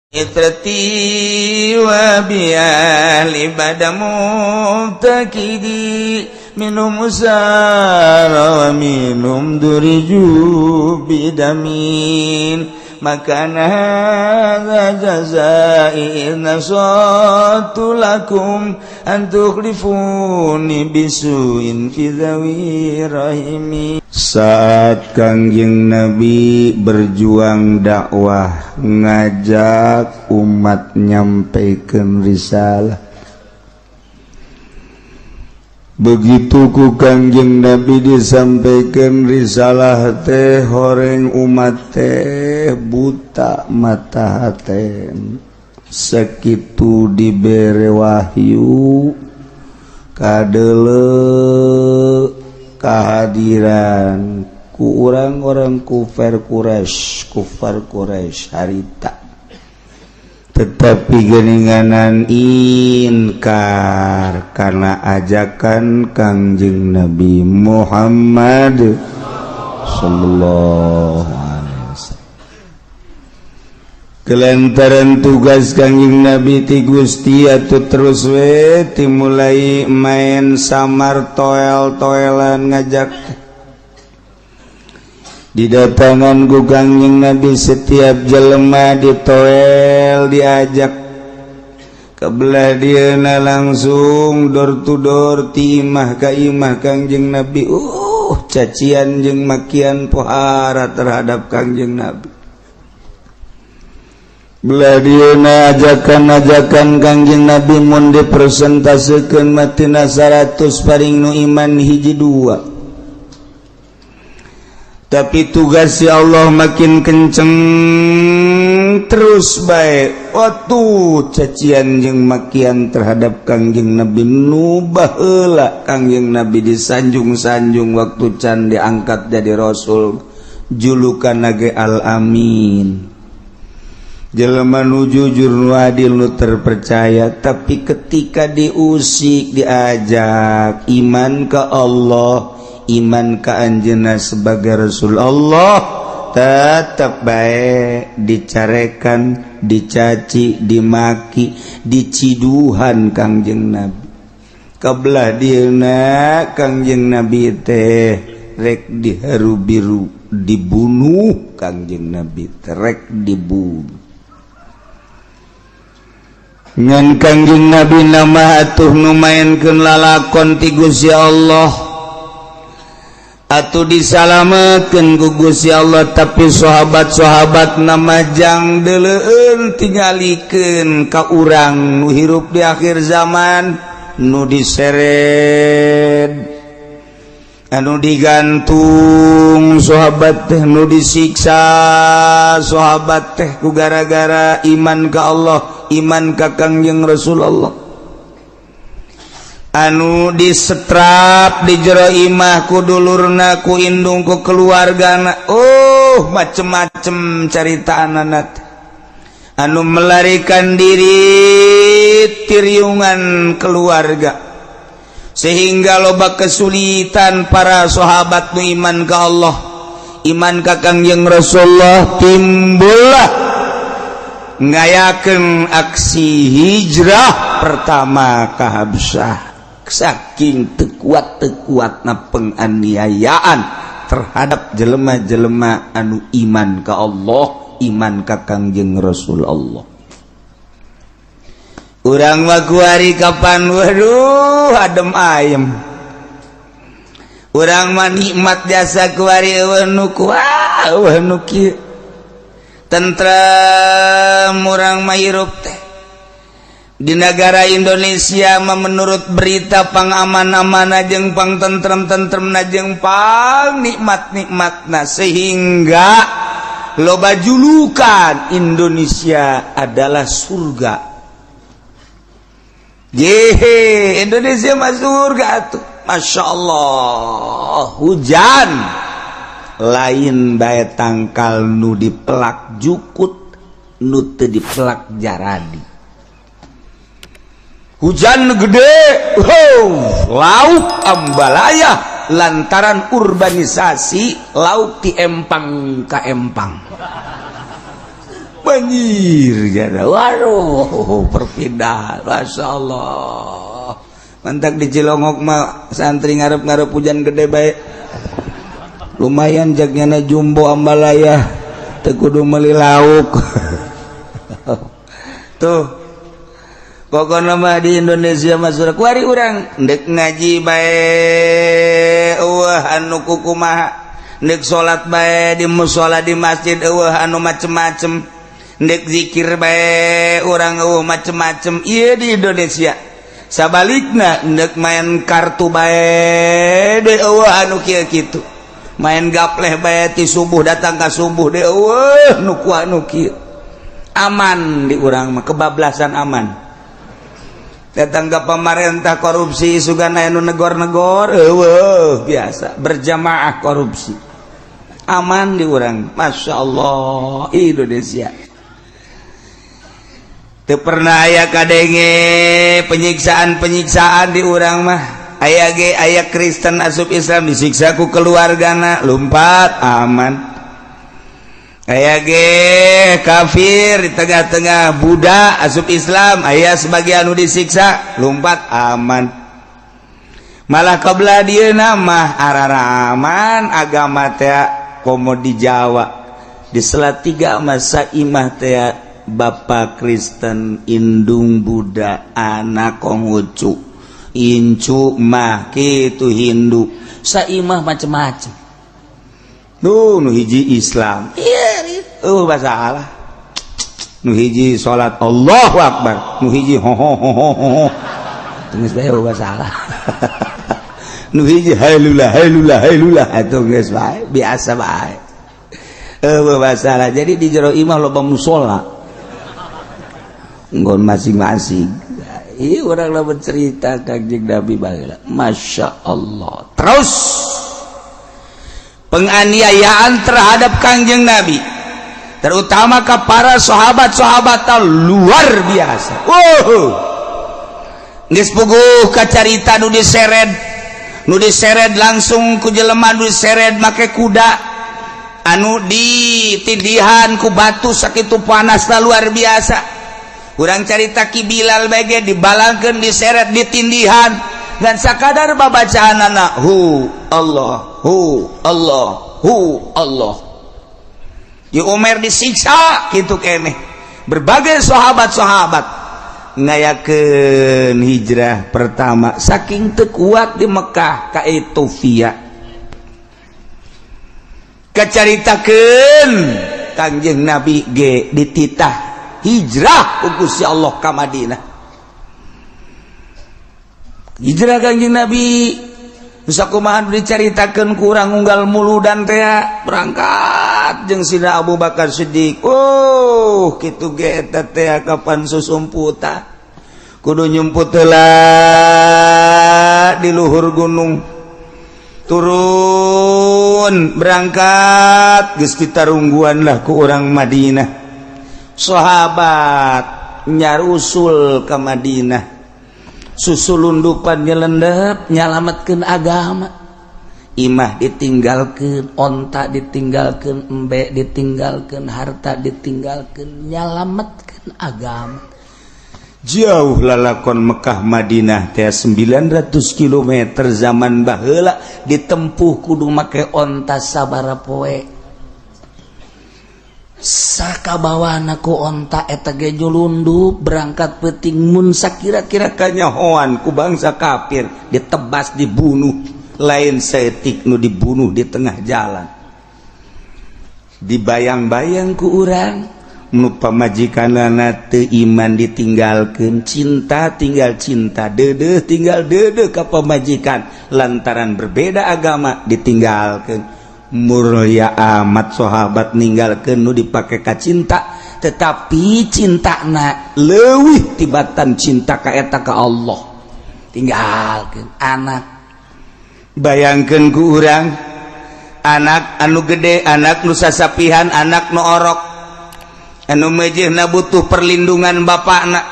عترتي وبأهلي بدا مفتقدي، منهم أسارى ومنهم ضربوا بدم. ما كان هذا جزائي إذ نصحت لكم أن تخلفوني بسوء في ذوي رحمي. Saat Kangjeng Nabi berjuang dakwah, ngajak umat, nyampaikan risalah, begitu ku Kangjeng Nabi disampaikan risalah teh, horeng umat teh buta mata hate. Sakitu dibere wahyu, kadele kehadiran ku orang-orang kufar Quraisy, kufar Quraisy harita, tetapi geninganan inkar karena ajakan Kangjeng Nabi Muhammad sallallahu alaihi wasallam. Kelantaran tugas Kangjeng Nabi ti Gusti atuh terus we dimulai main samar, toel-toelan ngajak. Didatangan ku Kangjeng Nabi setiap jelema, ditoel, diajak kebelah dieuna, langsung door to door, ti imah ka imah Kangjeng Nabi. Cacian jeung makian pohara terhadap Kangjeng Nabi. Belah dieuna ajakan-ajakan Kangjeng Nabi mun dipresentasekeun mah tina 100 paling nu iman hiji dua. Tapi tugas si Allah makin kenceng terus baik waktu cacian jeung makian terhadap Kangjeng Nabi. Nu baheula Kangjeng Nabi disanjung-sanjung waktu can diangkat jadi rasul, julukan nage Al-Amin, jelema nu jujur, nu adil, nu terpercaya. Tapi ketika diusik, diajak iman ke Allah, iman ke anjeunna sebagai Rasul Allah, tetap baik dicarekan, dicaci, dimaki, diciduhan Kangjeng Nabi. Kebelah dieuna Kangjeng Nabi teh rek diharu biru, dibunuh. Kangjeng Nabi rek dibunuh, ngan Kangjeng Nabi nama atuh nu mainkeun lalakon ti Gusti Allah atuh disalametkeun ku Gusti Allah. Tapi sahabat-sahabat nama jang deuleueun, tingalikeun ka urang nu hirup di akhir zaman, nu diseret, anu digantung sahabat teh, nu disiksa sahabat teh ku gara-gara iman ka Allah, iman ka Kangjeng Rasulullah, anu disetrap di jero imah ku dulurna, ku indung, ku keluargana. Oh, macem-macem carita anak anu melarikan diri tiriungan keluarga, sehingga loba kesulitan para sahabat nu iman ke Allah, iman ka Kangjeng Rasulullah. Timbullah ngayakeun aksi hijrah pertama ke Habsyah, saking teu kuat teu kuatna penganiayaan terhadap jelema-jelema anu iman ke Allah, iman ka Kangjeng Rasul Allah. Urang mah kuari kapan? Waduh, adem ayem urang mah, nikmat jasa kuari. Euweuh nu kuah, euweuh nu kieu, tentrem urang mah hirup teh di negara Indonesia mah. Menurut berita pang aman-aman jeung pang tentrem-tentrem jeung pang nikmat-nikmatna, sehingga loba julukan Indonesia adalah surga. Jehe, Indonesia mah surga tuh. Masya Allah, hujan lain bae tangkal nu dipelak jukut, nu teu dipelak jaradi. Hujan gede, oh, lauk ambalaya. Lantaran urbanisasi, lauk ti empang ka empang. Banjir jada. Waduh, perpindahan, masya Allah. Mantak di Cilongok mah santri ngarep-ngarep hujan gede baik. Lumayan jagnyana jumbo ambalaya, teu kudu meuli lauk. Tuh. Pokoknya mah di Indonesia mah sudah kuari urang ndek ngaji bae eueuh anu kukumaha, ndek salat bae di musola, di masjid eueuh anu macem-macem, ndek zikir bae urang eueuh macem-macem. Ieu di Indonesia. Sabalikna ndek main kartu bae de eueuh anu kieu kitu, main gapleh bae ti subuh datang ka subuh de eueuh nu ku anu kieu. Aman di urang mah, kebablasan aman. Datang ke pemerintah korupsi, sugan anu negor-negor eueuh, biasa berjamaah korupsi. Aman di urang, masya Allah. Indonesia teu pernah aya kadenge penyiksaan-penyiksaan di urang mah. Aya ge aya Kristen asup Islam disiksa ku keluargana, lumpat, aman. Aya ge kafir di tengah-tengah Buddha asup Islam, aya sebagian anu disiksa, lumpat, aman. Malah kebelah dia nama araraman agama teh, komo di Jawa, di Salatiga masa imah teh bapak Kristen, indung Buddha, anak Konghucu, incu mah kitu Hindu, saimah macem-macem. Duh, nu hiji Islam. Iya, oh masalah. Nu hiji salat Allahu Akbar, nu hiji ho ho ho ho ho. Geus bae masalah. Nu hiji hailula hailula hailula atuh geus bae, biasa bae. Eueuh masalah. Jadi di jero imah loba musola. Nggon masing-masing. Iya, orang lah bercerita Kanjeng Nabi baheula. Masya Allah. Terus penganiayaan terhadap Kangjeng Nabi, terutama ke para sahabat-sahabat, luar biasa. Wow. Geus puguh kacarita nu diseret, nu diseret langsung ku jelema, nu diseret make kuda, anu ditindihan ku batu sakitu panasna luar biasa. Kurang carita Ki Bilal bege dibalangkeun, diseret, ditindihan dan sakadar babacaan anak hu Allah, hu Allah, hu Allah. Di Umar disiksa gitu keneh. Berbagai sahabat-sahabat ngayakeun hijrah pertama saking teu kuat di Mekah ka Ethiopia. Kacaritakeun Kangjeng Nabi ge dititah hijrah ku Gusti Allah ka Madinah. Hijrah Kangjeng Nabi sakumaha dicaritakeun kurang unggal muludan teh berangkat jeung Sina Abu Bakar Siddiq. Oh, kitu ge eta teh kapan susumputan kudu nyumput heula di luhur gunung, turun berangkat geus ditarungguan lah ku orang Madinah. Sahabat nyarusul ke Madinah, susulundupan nyelendep nyalametkeun agama. Imah ditinggalkeun, onta ditinggalkeun, embe ditinggalkeun, harta ditinggalkeun, nyalametkeun agama. Jauh lalakon Mekah Madinah teh 900 km. Zaman baheula ditempuh kudu make onta sabara poe. Sakabawana ku onta eta ge nyulundup berangkat peuting. Mun sakira-kira kanyahoan ku bangsa kafir, ditebas, dibunuh. Lain saeutik nu dibunuh di tengah jalan. Dibayang-bayang ku urang nu pamajikanana teu iman ditinggalkeun, cinta tinggal cinta, deudeuh tinggal deudeuh ka pamajikan, lantaran berbeda agama ditinggalkeun. Mulia amat sahabat ninggalkeun nu dipake ka cinta, tetapi cintana leuwih tibatan cinta ka eta ka Allah. Tinggalkeun anak. Bayangkeun ku urang anak anu gede, anak nu sasapihan, anak nu orok, anu mejehna butuh perlindungan bapakna.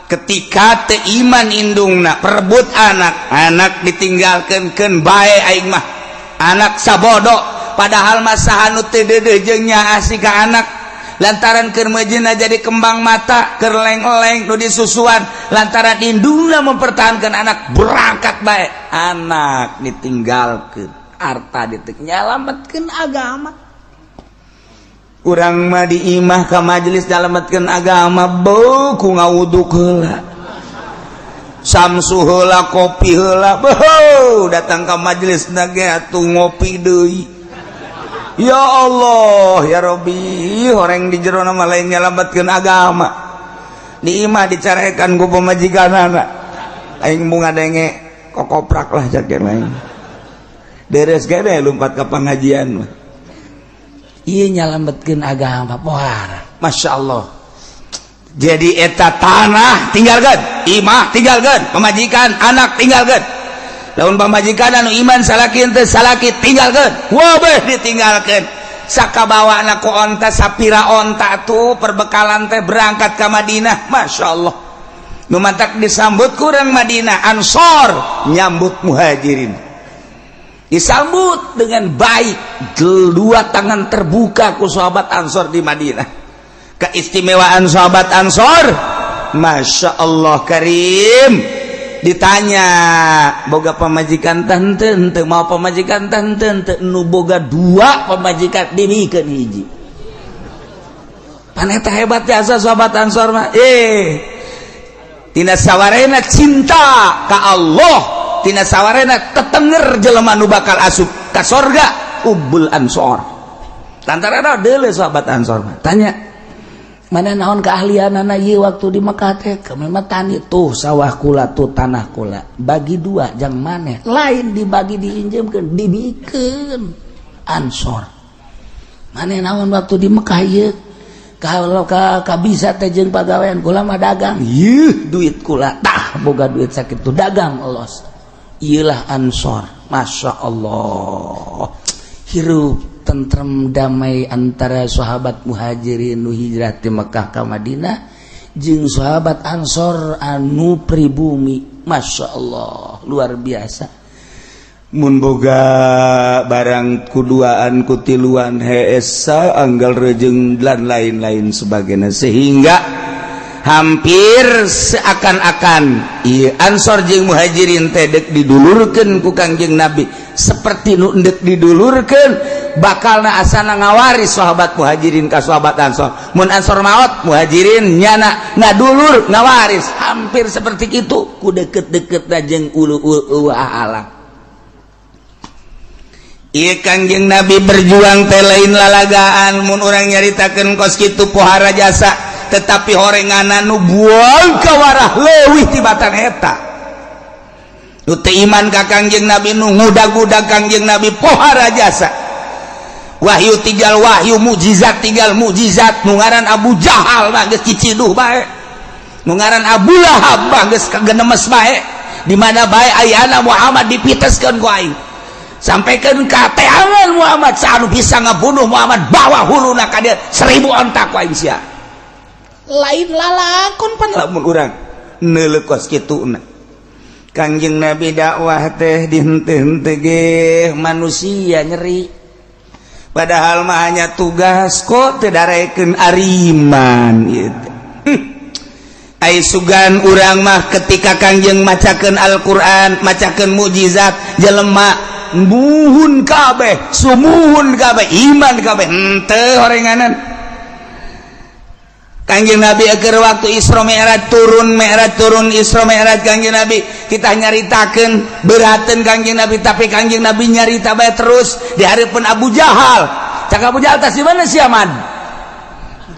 Ketika teu iman indungna, perebut anak, anak ditinggalkeun, keun bae aing mah anak sabodo. Padahal masa anu teu deudeuh jeung nyaah ka anak. Lantaran keur meujeuhna jadi kembang mata, keur leng-leng nu disusuan, lantaran indungna mempertahankan anak, berangkat bae, anak ditinggalkeun, harta ditek, nyalametkeun agama. Urang mah di imah ka majelis nyalametkeun agama beuh ku ngawuduk heula, samsu heula, kopi heula, beuh datang ka majelis na ge atuh ngopi deui. Ya Allah ya Robbi, horeng di jero nama lain nyalametkeun agama. Di imah dicarekan ku pamajikanana, aing bunga denge kokoprak lah cak lain deres gede lompat ke pengajian mah. Iya, nyalametkeun agama pohara. Masya Allah. Jadi eta tanah tinggalkan, imah tinggalkan, pamajikan, anak tinggalkan. Lamun pamajikan anu iman salaki, henteu salaki tinggalkan, wabeh ditinggalkan. Sakabawa anak ku onta, sapira onta tuh perbekalan teh, berangkat ke Madinah. Masya Allah, nu mantak disambut kurang Madinah, Ansor nyambut Muhajirin, disambut dengan baik, dua tangan terbuka ku sahabat Ansor di Madinah. Keistimewaan sahabat Ansor, Masya Allah Karim. Ditanya, boga pamajikan tante ente? Mau pamajikan tante ente? Nu boga dua pamajikan dimikeun hiji. Paneta hebat jasa sahabat Ansor mah. Tina sawarena cinta ka Allah, tina sawarena tetenger jelema nu bakal asup ka sorga ubul Ansor. Lantaran deule sahabat Ansor mah. Tanya, mana naon keahlian anak ieu waktu di Mekah teh? Kami mah tani. Tuh sawah kula, tuh tanah kula, bagi dua jang maneh. Lain dibagi, diinjemkeun, dibikeun Ansor. Maneh naon waktu di Mekah ieu? Kalau ka bisa teh jeung pagawean? Kula mah dagang. Yeuh, duit kula tah, boga duit sakitu, dagang los. Iyalah Ansor. Masya Allah, hirup tentrem damai antara sahabat Muhajirin nu hijrah di Mekah ka Madinah jeung sahabat Ansor anu pribumi. Masya Allah, luar biasa. Mun boga barang kuduaan, kutiluan, heesa anggal rejeng dan lain-lain sebagainya, sehingga hampir seakan-akan iya Ansor jeung Muhajirin teh dek didulurkeun ku Kangjeng Nabi, seperti nu endek didulurkeun, bakalna asana ngawaris sahabat Muhajirin ka sahabat Ansor. Mun Ansor maot, Muhajirin nyana ngadulur ngawaris, hampir seperti itu ku deket-deket jeung ulu ulu alam. Iya, Kangjeng Nabi berjuang teh lain lalagaan. Mun urang nyaritakeun kos kitu pohara jasa, tetapi horenganan nu buang kawarah leuwih tibatan eta nu teu iman ka Kangjeng Nabi, nu ngudag-ngudag Kangjeng Nabi, pohara jasa. Wahyu tinggal wahyu, mukjizat tinggal mukjizat. Nu ngaran Abu Jahal mah geus ciciduh bae, nu ngaran Abu Lahab mah geus kagenemes bae. Di mana bae ayana Muhammad dipiteskeun ku aing, sampaikan ka teangan Muhammad. Anu bisa ngabunuh Muhammad, bawa huluna ka dieu, 1000 onta ku aing sia. Lain lalakon pan lamun urang neuleuh kos kituna. Kangjeng Nabi dakwah teh dihenteu-henteu ge manusia nyeri, padahal mah hanya tugas kok teu darekeun ariman ieu teh. Ai sugan urang mah ketika Kangjeng macakeun Al-Qur'an, macakeun mukjizat, jelema muhun kabeh, sumuhun kabeh, iman kabeh. Henteu horenganan. Kangjeng Nabi agar waktu Isra Mi'raj turun, Mi'raj turun, Isra Mi'raj Kangjeng Nabi, kita nyaritakeun beraten Kangjeng Nabi, tapi Kangjeng Nabi nyarita bae terus di hareupeun Abu Jahal. Cak Abu Jahal, tas di mana sih Ahmad?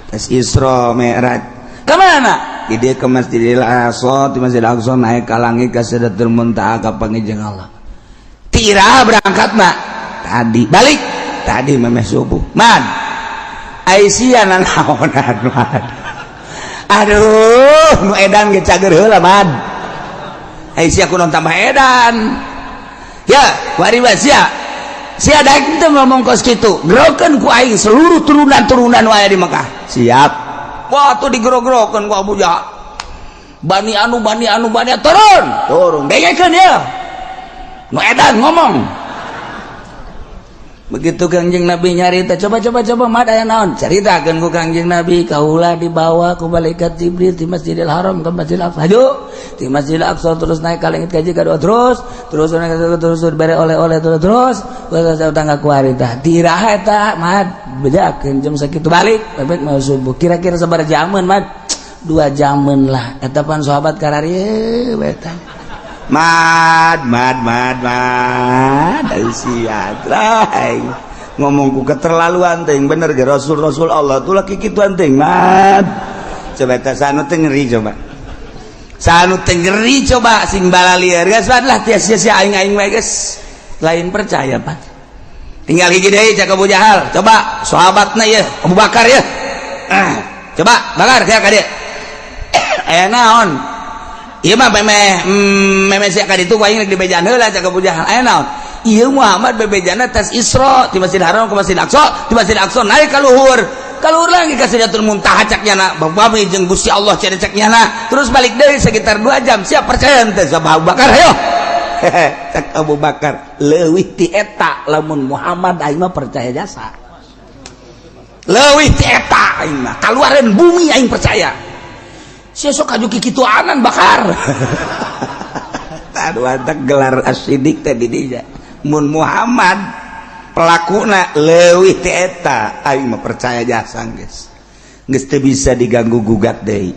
Tas Isra Mi'raj. Kemana? Di dia ke Masjidil Aqsa, di Masjidil Aqsa naik ke langit, ke Sidratul Muntaha, ka panggih Allah. Tira berangkat mak tadi, balik tadi memeh subuh. Man, Aisyah nanaonan, man? Aduh, nu edan ge cager heula, man. Aisyah kunaon tambah edan? Ya, wari sia. Sia daek teu ngomong kos kitu. Gerokeun ku aing seluruh turunan-turunan wae di Mekah. Siap. Wah, tuh digerok-gerokeun ku Abu Jahal. Bani anu, bani anu, bani turun. Turun. Dengekeun ya. Nu edan ngomong. Begitu Kangjeng Nabi nyarita, coba coba coba mad aya naon? Caritakeun ku Kangjeng Nabi, kaula dibawa ku malaikat Jibril di Masjidil Haram ke Masjidil Aqsa. Hayu, di Masjidil Aqsa terus naik ka langit kaji kadua terus, terus naik terus terus bere oleh-oleh terus terus, terus tangga kuari tah. Tiraha eta mad bejakeun jam sakitu balik, balik mau subuh. Kira-kira sabaraha jaman mad? 2 jaman lah. Eta pan sahabat kararieu eta. Mad mad mad mad sia ngomongku keterlaluan ting bener ge rasul rasul Allah tuh laki kituan ting mad coba teh sanu teh ngeri coba sanu teh ngeri coba sing balalieur geus lah sia-sia aing aing mah geus lain percaya pan tinggal hiji deui cak Abu Jahal coba sahabatna ye Abu Bakar ye coba Bakar ka dieu aya naon ieu mah memeh memeh sia ka ditu aing rek dibejaan heula cak Abu Jahal aya naon ieu Muhammad bebejana tas Isra di Masjid Haram ke Masjid Aqsa di Masjid Aqsa naik ka luhur lagi ka Sidratul Muntaha cak nyana babi jeung Gusti Allah cenah cak nyana terus balik deui sekitar 2 jam siap percaya henteu sama Abu Bakar hayo cak Abu Bakar leuwih ti eta lamun Muhammad aing mah percaya jasa leuwih ti eta aing mah kaluareun bumi aing percaya sesok kaju kikituanan Bakar. Aduh antak gelar as-siddiq teh di dinya. Mun Muhammad pelakuna leuwih ti eta aing mah percaya jasa geus. Geus teu bisa diganggu gugat deui.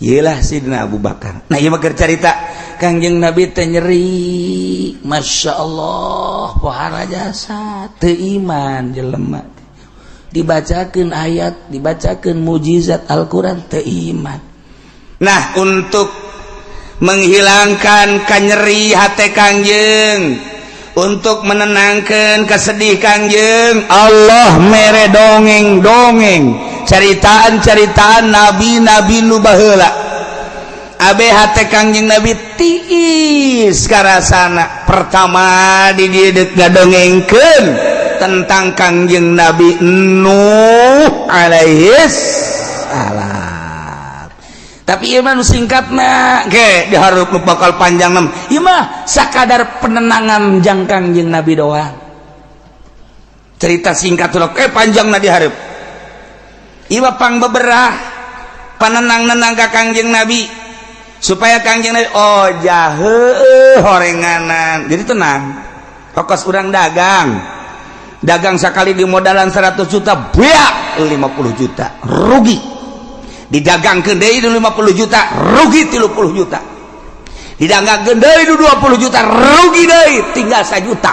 Ieulah Sidina Abu Bakar. Nah ieu mah keur carita Kangjeng Nabi teh nyeri. Masya Allah pohara jasa teu iman jelema. Dibacakeun ayat, dibacakeun mujizat Al-Qur'an teu iman. Nah untuk menghilangkan kanyeri hati Kangjeng, untuk menenangkan kesedih Kangjeng, Allah mere dongeng-dongeng ceritaan-ceritaan nabi-nabi nu baheula. Abe hati Kangjeng Nabi tiis karasana. Pertama di dieu deuk ngadongengkeun tentang Kangjeng Nabi Nuh alaihis salam. Tapi ieu mah nu singkatna ge dihareup nu bakal panjang nem. Ieu mah sakadar penenangan jang Kangjeng Nabi doang. Cerita singkat tuh panjangna dihareup. Ieu mah pang beberah panenang-nenang ka Kangjeng Nabi supaya Kangjeng Nabi oh jahe horenganan. Jadi tenang. Fokus urang dagang. Dagang sekali di modalan 100 juta beak 50 juta rugi. Didagangkeun deui 50 juta rugi 30 juta. Didagangkeun deui 20 juta rugi deui tinggal 1 juta.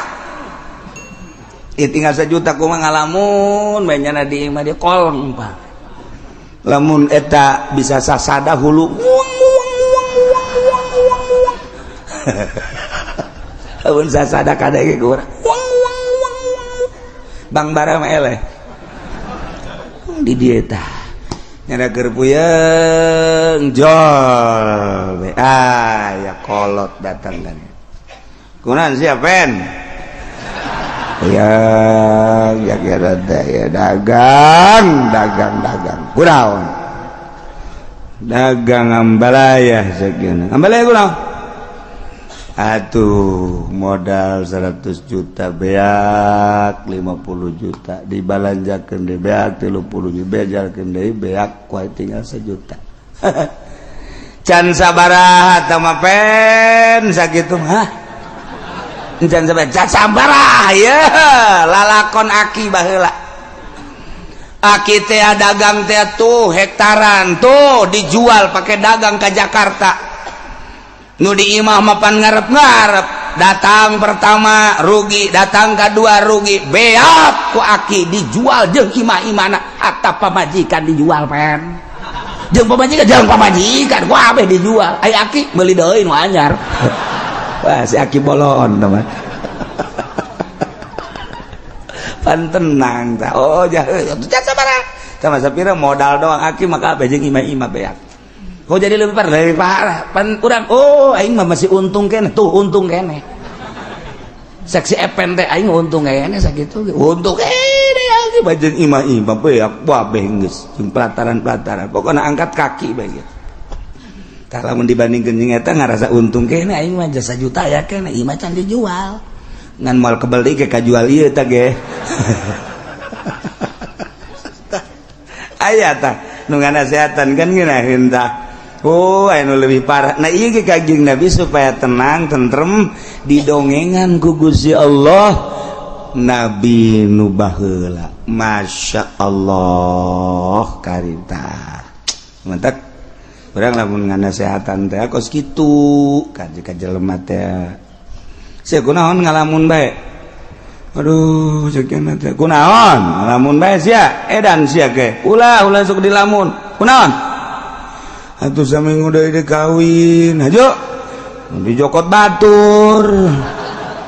Tinggal 1 juta kumaha ngalamun bae nyana di imah dia kolong Pak. Lamun eta bisa sasada hulu uang uang uang uang uang uang uang. Lamun sasada kadege ku urang uang uang uang uang. Bang bara mah eleh. Di dieu tah nyana keur puyeng jol ah ya kolot datang kan kunaon sia pen ya ya kira teh ya dagang dagang dagang kunaon dagang ambalaya sekian ambalaya kunaon atuh modal 100 juta beak 50 juta dibalanjakeun deui beak 30 juta bejalkeun deui beak kuai tinggal 1 juta can sabaraha tah mah pen sakitu mah can sabaraha can sabaraha ye lalakon aki baheula aki teh dagang teh tuh hektaran tuh dijual pakai dagang ke Jakarta nu di imah mapan ngarep-ngarep datang pertama rugi datang kedua rugi beak ku aki dijual jeung imah-imahna hatta pamajikan dijual pen jeung pamajikan ku abeh dijual ai aki meuli deui nu anyar wah si aki bolon teman pan tenang tah oh jahe sabaraha sama sapira modal doang aki maka abeh jeung imah-imah beak. Kok jadi lebih parah pan urang oh aing mah masih untung keneh tuh untung keneh saksi epen teh aing untung keneh sakitu untung keneh aki bajeng imah-imah beak babeh geus jeung pelataran-pelataran pokona angkat kaki bae gitu tah lamun dibandingkeun jeung eta ngarasa untung keneh aing mah jasa juta ya keneh imah can dijual Ngan moal kebel deui ke kajual ieu tah ge. Aya tah nu nganasehatan kan ngeunaheun tah. Oh, aya nu leuwih parah. Nah ieu ge Kangjeng Nabi supaya tenang, tentrem didongengan ku Gusti Allah Nabi nu baheula. Masya Allah karita. Mantap. Urang lamun nganasehatan teh kos kitu ka jelema teh. Sia kunaon ngalamun bae? Aduh, ceuk teh. Kunaon ngalamun bae sia? Edan sia ge. Ulah ulah sok dilamun. Kunaon? Atuh saminggu deui dikawin. Hajo. Dijokot batur.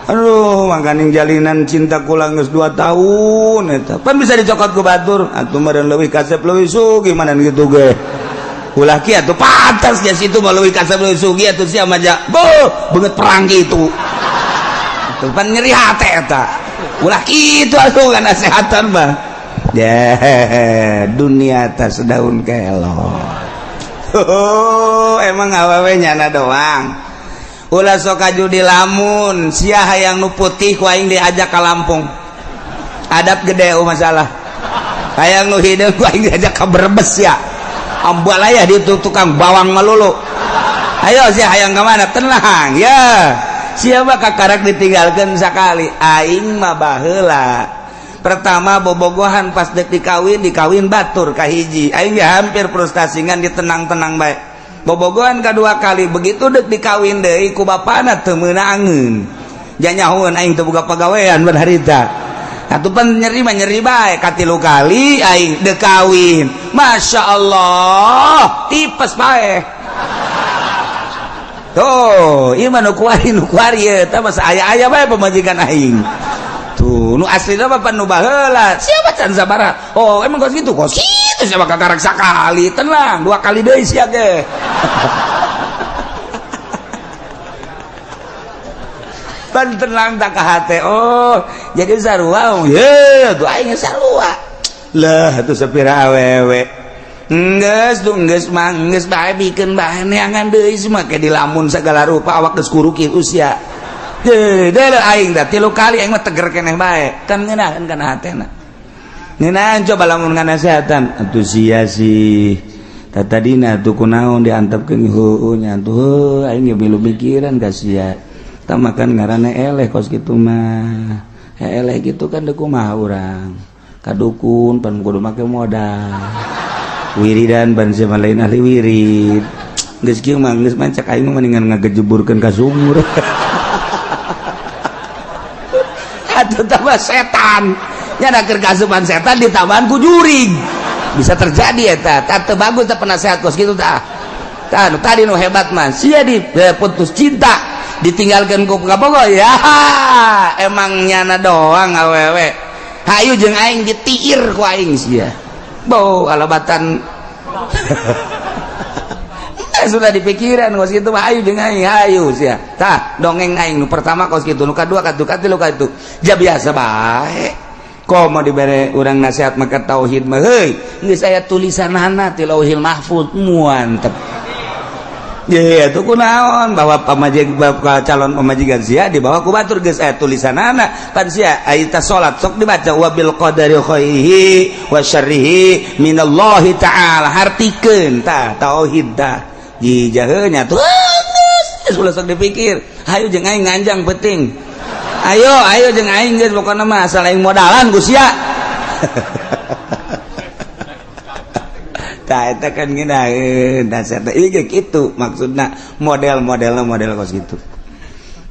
Aduh, makaning jalinan cinta kula geus 2 tahun eta. Pan bisa dicokot ku batur. Atuh meureun leuwih kasep leuwih sugih mana kitu ge. Ulah kieu atuh pantas geus itu mah leuwih kasep leuwih sugih atuh sia mah ja. Beuh, beungeut perang kitu. Atuh pan nyeri hate eta. Ulah kitu atuh ngasehatan mah. Yeah, dunia atas daun kelor. Oh, emang awewe nyana doang. Ulah sok kaju di lamun, sia hayang nu putih ku aing diajak ka Lampung. Adab gede oh masalah. Hayang nu hideung ku aing diajak ka Brebes ya. Ambalaya di tukang bawang melulu. Ayo sia hayang ka mana? Tenang ya. Sia mah kakarak ditinggalkeun sakali. Aing mah baheula. Pertama bobogohan pas dek dikawin, dikawin batur kahiji. Aing ge hampir frustasi ngan ditenang-tenang bae. Bobogohan kedua kali begitu dek dikawin deui ku bapana teu meunangeun. Janyahoeun aing teu boga pagawean ban harita. Atuh pan nyeri mah nyeri bae katilu kali aing dek kawin. Masya Allah, tipes bae. Tuh, ieu mah nu kuari ieu tah masa aya-aya bae pamajikan aing. Tuh, nu aslina mah pan nu baheula. Siapa can sabaraha? Oh, emang kos kitu? Kos kitu siapa kakarak sakali. Tenang, 2 kali deui sia ge. Pan tenang tak ka hate. Oh, jadi sarua. Ye, tuh aing sarua. Lah, atuh sapira awewe. Enggeus tuh enggeus mah enggeus bae bikeun bae neangan deui semua ke dilamun segala rupa awak geus kuruki usia. Deh, aing dah 3 kali aing mah teger keneh bae. Kan ngeunaheun kana hatena. Ngeunaheun coba lamun nganasehatan. Atuh sia sih. Tadina atuh kunaon diantepkeun heueuh nya atuh heuh aing ge milu mikiran ka sia. Tah makan ngaranna eleh kos kitu mah. Eleh kitu kan deuk kumaha urang. Ka dukun pan kudu make modal. Wiridan ban sia lain ahli wirid. Geus kieu mah geus mancak aing mah mendingan ngagejeburkeun ka sumur. Atuh tambah setan. Nya keur kasupan setan ditambahan ku jurig. Bisa terjadi eta. Tah teu bagus teh penasehat kos kitu tah. Tah nu tadi nu hebat mah sia di putus cinta ditinggalkeun ku kabogo ya. Emang nyana doang awewe. Hayu jeung aing ditiir ku aing sia. Bau alabatan. Sudah dipikiran kos kitu mah hayu jeung aing hayu sia. Tah dongeng aing nu pertama kos kitu, nu kadua katuh katilu katuh. Ja biasa bae. Komo dibere urang nasihat maka tauhid mah heuy geus aya tulisanana ti Lauhil Mahfuz muantep. Ye atuh kunaon bahwa pamajig calon pamajikan sia dibawa ku batur geus aya tulisanana pan sia aya ta salat sok dibaca wabil qadari khairihi wa syarrihi minallahi ta'ala hartikeun tah tauhid tah jijaheuh nya tuh geus ulah sok dipikir hayu jeung aing nganjang penting ayo ayo jeung aing geus pokona mah asal aing modalan ku sia. Tah eta kan ngeunaheun nasihat ieu ge kitu maksudna model-modelna model kos kitu.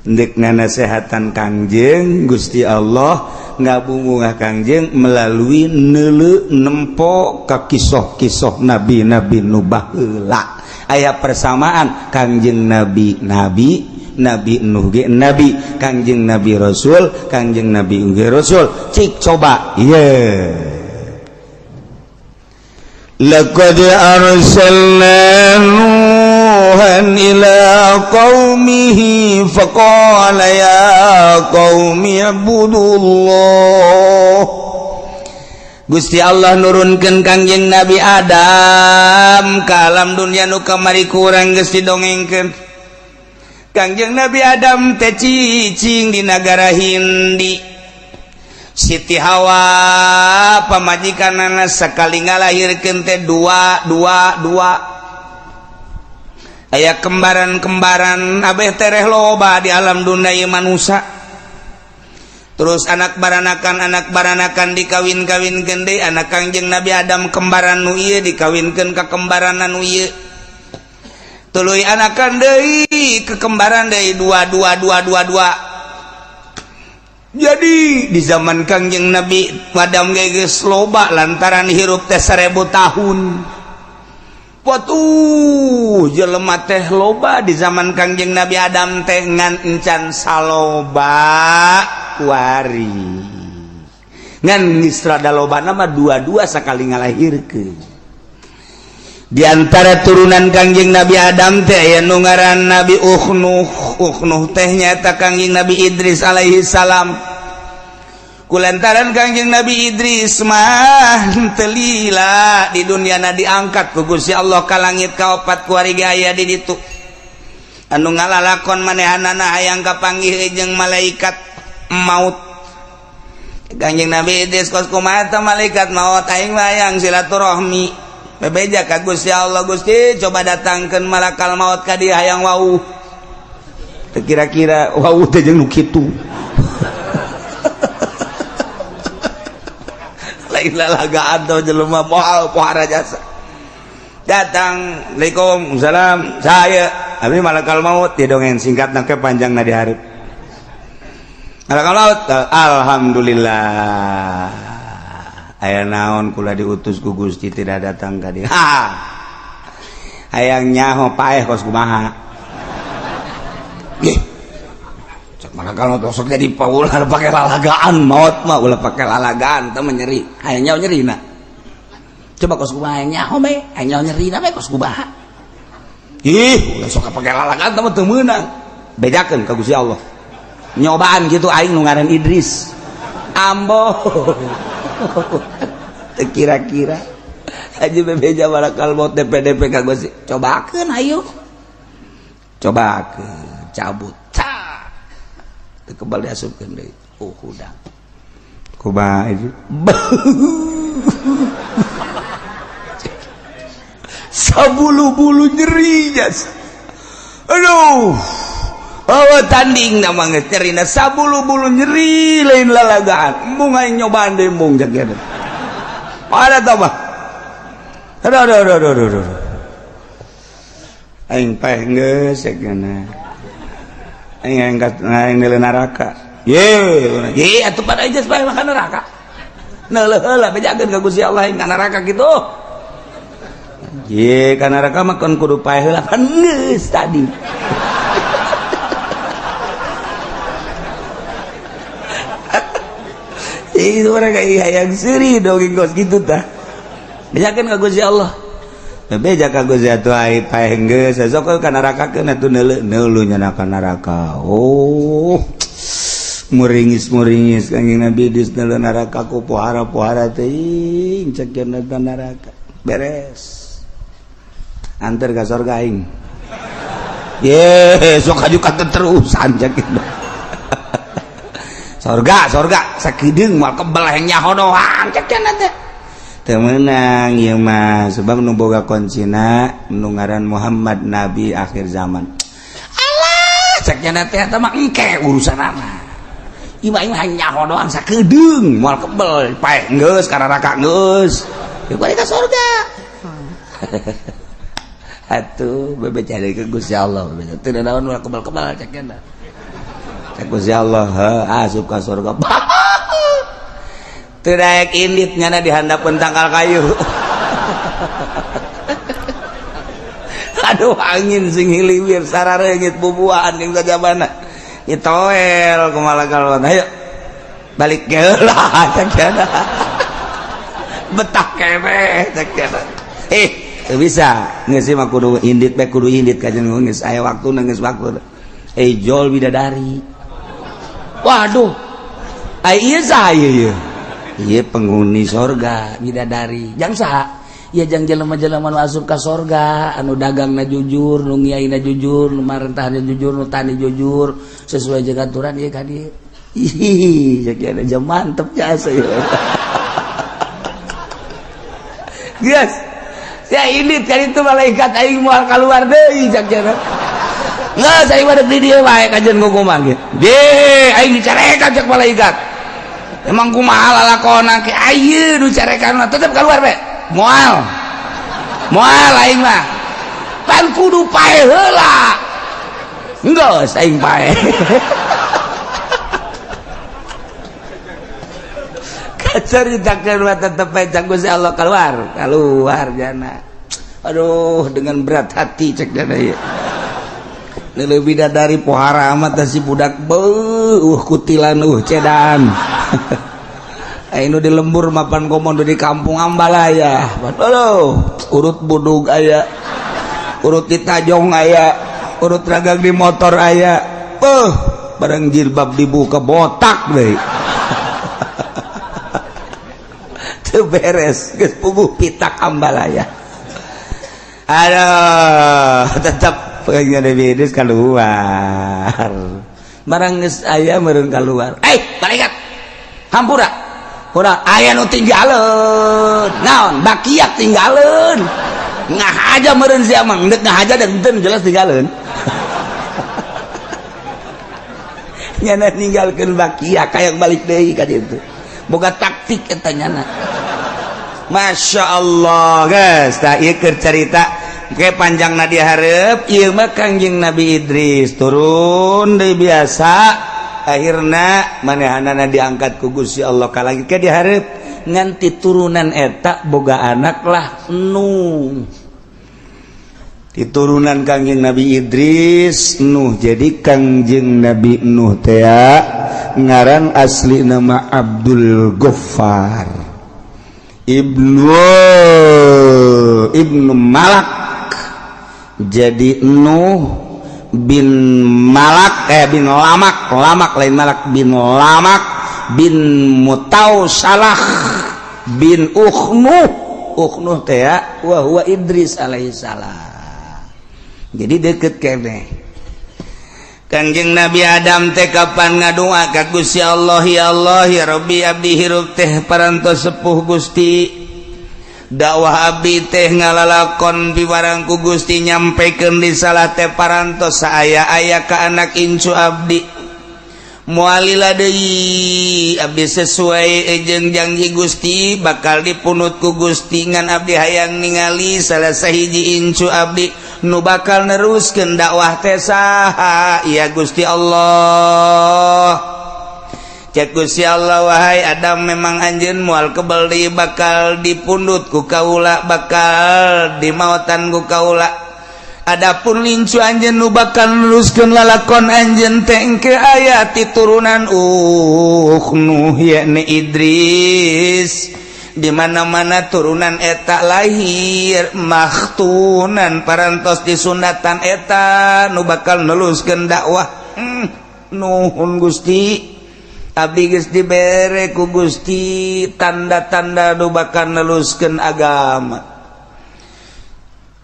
Ndek nanasehatan Kangjeng Gusti Allah ngabungah Kangjeng melalui neuleu nempo ka kisoh-kisoh nabi-nabi nu baheula. Aya persamaan Kangjeng Nabi nabi, Nabi Nuh ge nabi, Kangjeng Nabi Rasul, Kangjeng Nabi ge Rasul. Cik coba ieu. Laqad arsalna Nuhan ila qaumihi faqala ya qaumi ibudullah. Gusti Allah nurunkeun Kangjeng Nabi Adam ka alam dunya nu kamari kurang geus didongengkeun. Kangjeng Nabi Adam teh cicing di nagara Hindi. Siti Hawa pamajikanana sakali ngalahirkeun teh dua dua dua. Aya kembaran-kembaran abeh tereh loba di alam dunia ieu manusia. Terus anak baranakan dikawin-kawinkeun deui, anak Kangjeng Nabi Adam kembaran nu ieu dikawinkeun ka kembaran nu ieu. Tuluy anakan deui ke kembaran deui dua dua dua dua dua. Jadi di zaman Kangjeng Nabi Adam geus loba lantaran hirup teh 1000 tahun. Watuh jelema teh loba di zaman Kangjeng Nabi Adam teh ngan encan saloba kuari. Ngan geus rada lobana mah dua-dua sakali ngalahirkeun. Di antara turunan Kangjeng Nabi Adam teh aya nu ngaran Nabi Ukhnuh. Ukhnuh teh nyaeta Kangjeng Nabi Idris alaihi salam. Kulantaran Kangjeng Nabi Idris mah teu lila di dunia na diangkat ku Gusti Allah ka langit kaopat kuari ge aya di ditu. Anu ngalalakon manehanana hayang kapanggih jeung malaikat maut. Kangjeng Nabi Idris kos kumaha teh malaikat maut aing mah hayang silaturahmi. Bebeja ka Gusti Allah, Gusti coba datangkeun malakal maut ka dieu hayang wau. Teu kira-kira wau teh jeung nu kitu. Lain lalagaan teh jelema moal pohara jasa. Datang, Assalamualaikum, salam, saya abdi malakal maut, dia dongeng singkat ke panjang na di hareup. Malakal maut, alhamdulillah. Aya naon kula diutus ku Gusti tidak datang ka dieu. Ha. Hayang nyaho paeh kos kumaha. Ih. Cek malakal maut sok jadi paulah pake lalagaan maut mah ulah pake lalagaan teh mah nyeri. Hayang nyaho nyerina. Coba kos kumaha hayang nyaho bae, hayang nyaho nyerina bae kos kumaha. Ih, ulah sok pake lalagaan teh mah teu meunang. Bejakeun ka Gusti Allah. Nyobaan kitu aing nu ngaran Idris. Ambo. Kira-kira aja bebeja malakal maut DPDP ka Gusti. Cobakeun ayo. Cobakeun, cabut. Cak. Teu kebal diasupkeun deui. Oh, hudang. Kumaha itu? Sabulu-bulu nyeri jas. Aduh. Oh, tanding nama geus nyerina sabulu-bulu nyeri lain lalagaan. Embung aing nyobaan deui embung cek ieu. Ada tah mah. Aduh aduh aduh aduh aduh. Aing paeh geus cek geuna. Aing angkat aing neuleuh neraka. Ye, ye atuh pada aja bae makan neraka. Neuleuh heula bejakeun ka Gusti Allah aing ka neraka kitu. Ye, ka neraka mah kon kudu paeh heula kan geus tadi. Itu mereka hayang seuri dongeng kos kitu tah. Bejakeun ka Gusti Allah. Beja ka Gusti atuh ai paeh geus sok ka neraka keun atuh neuleuh neuleuh nya ka neraka. Oh. Muringis-muringis Kangjeng Nabi Idris neuleuh neraka ku pohara-pohara teuing cek cenah neraka. Beres. Anter ka sorga aing. Ye, sok haju katerusan cek sorga sorga sakedeung moal kebel hayang nyaho doang cek cenah teh. Teu meunang ieu mah sebab nu boga kuncina nu ngaran Muhammad nabi akhir zaman. Alah cek cenah teh eta mah engke urusanana. Ieu mah hayang nyaho doang sakedeung moal kebel paeh geus ka neraka geus. Ieu balik ka sorga. Atuh bebeja deui ka Gusti Allah bebeja teu naon moal kebel-kebel cek cenah. Gusti Allah asup ka surga. Teu daek indit nyana di handapeun tangkal kayu. Aduh angin sing hiliwir sarareungit bubuahan jeung sajabana. Itoel kumaha kalon. Ayo balik geula cek cenah. Betah keneh cek cenah. Eh, teu bisa. Geus mah kudu indit bae kudu indit ka jeung geus aya waktuna geus waktu. Eh jol bidadari. Waduh, ai ieu saha ieu? Ieu penghuni sorga bidadari. Jang saha? Ya, jang jelema-jelema nu asup ka sorga, anu dagangna jujur, nu ngiaina jujur, nu marentahna jujur, nu tani jujur, sesuai jeung aturan ieu ka dieu. Ih, cek aja mantep jasa ya. Geus. Ya ini kan itu malaikat aing moal keluar deui cek jana. Geus aing mah di dieu bae kajeun kumaha ge. De, aing dicarekan cek malaikat. Emang kumaha lalakona ke ayeuna nu carekan mah tetep keluar be. Moal. Moal aing mah. Pan kudu pae heula. Geus aing pae. Ceritakan tetep cek Gusti Allah keluar, keluar jana. Aduh, dengan berat hati cek jana ieu. Leuwih dari pohara amat si budak beuh kutilan cedan. Ayo di lembur mapan komodo di kampung Ambalaya. Aduh, urut budug aya, urut di tajong aya, urut ragang di motor aya. Beuh, bareng jilbab dibuka botak deui. Teu beres, geus puguh pitak Ambalaya. Aduh, tetep pengen Nabi Idris keluar. Barang geus aya meureun keluar. Eh, malaikat. Hampura. Kurang aya nu tinggaleun. Naon? Bakiak tinggaleun. Ngahaja meureun sia mah, endek ngahaja dan henteu jelas tinggaleun. Nyana ninggalkeun bakiak hayang balik deui ka ditu. Boga taktik eta nyana. Masya Allah guys, tah ieu keur carita ke panjangna dihareup ieu mah Kangjeng Nabi Idris turun deui biasa akhirna manehanana diangkat ku Gusti Allah ka langit ke dihareup nganti turunan eta boga anak lah Nuh. Diturunan Kangjeng Nabi Idris Nuh. Jadi Kangjeng Nabi Nuh teh ngaran asli nama Abdul Ghaffar Ibnu Malak. Jadi Nuh bin Malak bin Lamak, Lamak lain Malak, bin Lamak bin Mutausalah bin Ukhnuh. Ukhnuh teh wa huwa Idris alaihissalam. Jadi deket kene. Kangjeng Nabi Adam teh kapan ngadua ka Gusti Allah, ya Allah ya Rabbi abdi hirup teh parantos sepuh Gusti. Dakwah abdi teh ngalalakon piwarang ku Gusti nyampekeun risalah teh parantos saaya-aya ka anak incu abdi. Moalila deui abdi sesuai jeung janji Gusti bakal dipunut ku Gusti ngan abdi hayang ningali salah sahiji incu abdi nu bakal neruskeun dakwah teh saha ya Gusti Allah. Cek Gusti Allah, wahai Adam memang anjeun moal kebel deui bakal dipundut ku kaula, bakal dimaotan ku kaula. Adapun lincu anjeun nu bakal neruskeun lalakon anjeun teh engke aya ti turunan Nuh yakni Idris. Di mana-mana turunan eta lahir makhtunan parantos disunatan eta nu bakal neruskeun dakwah. Nuhun Gusti, abdi geus dibere ku Gusti tanda-tanda nu bakal neruskeun agama.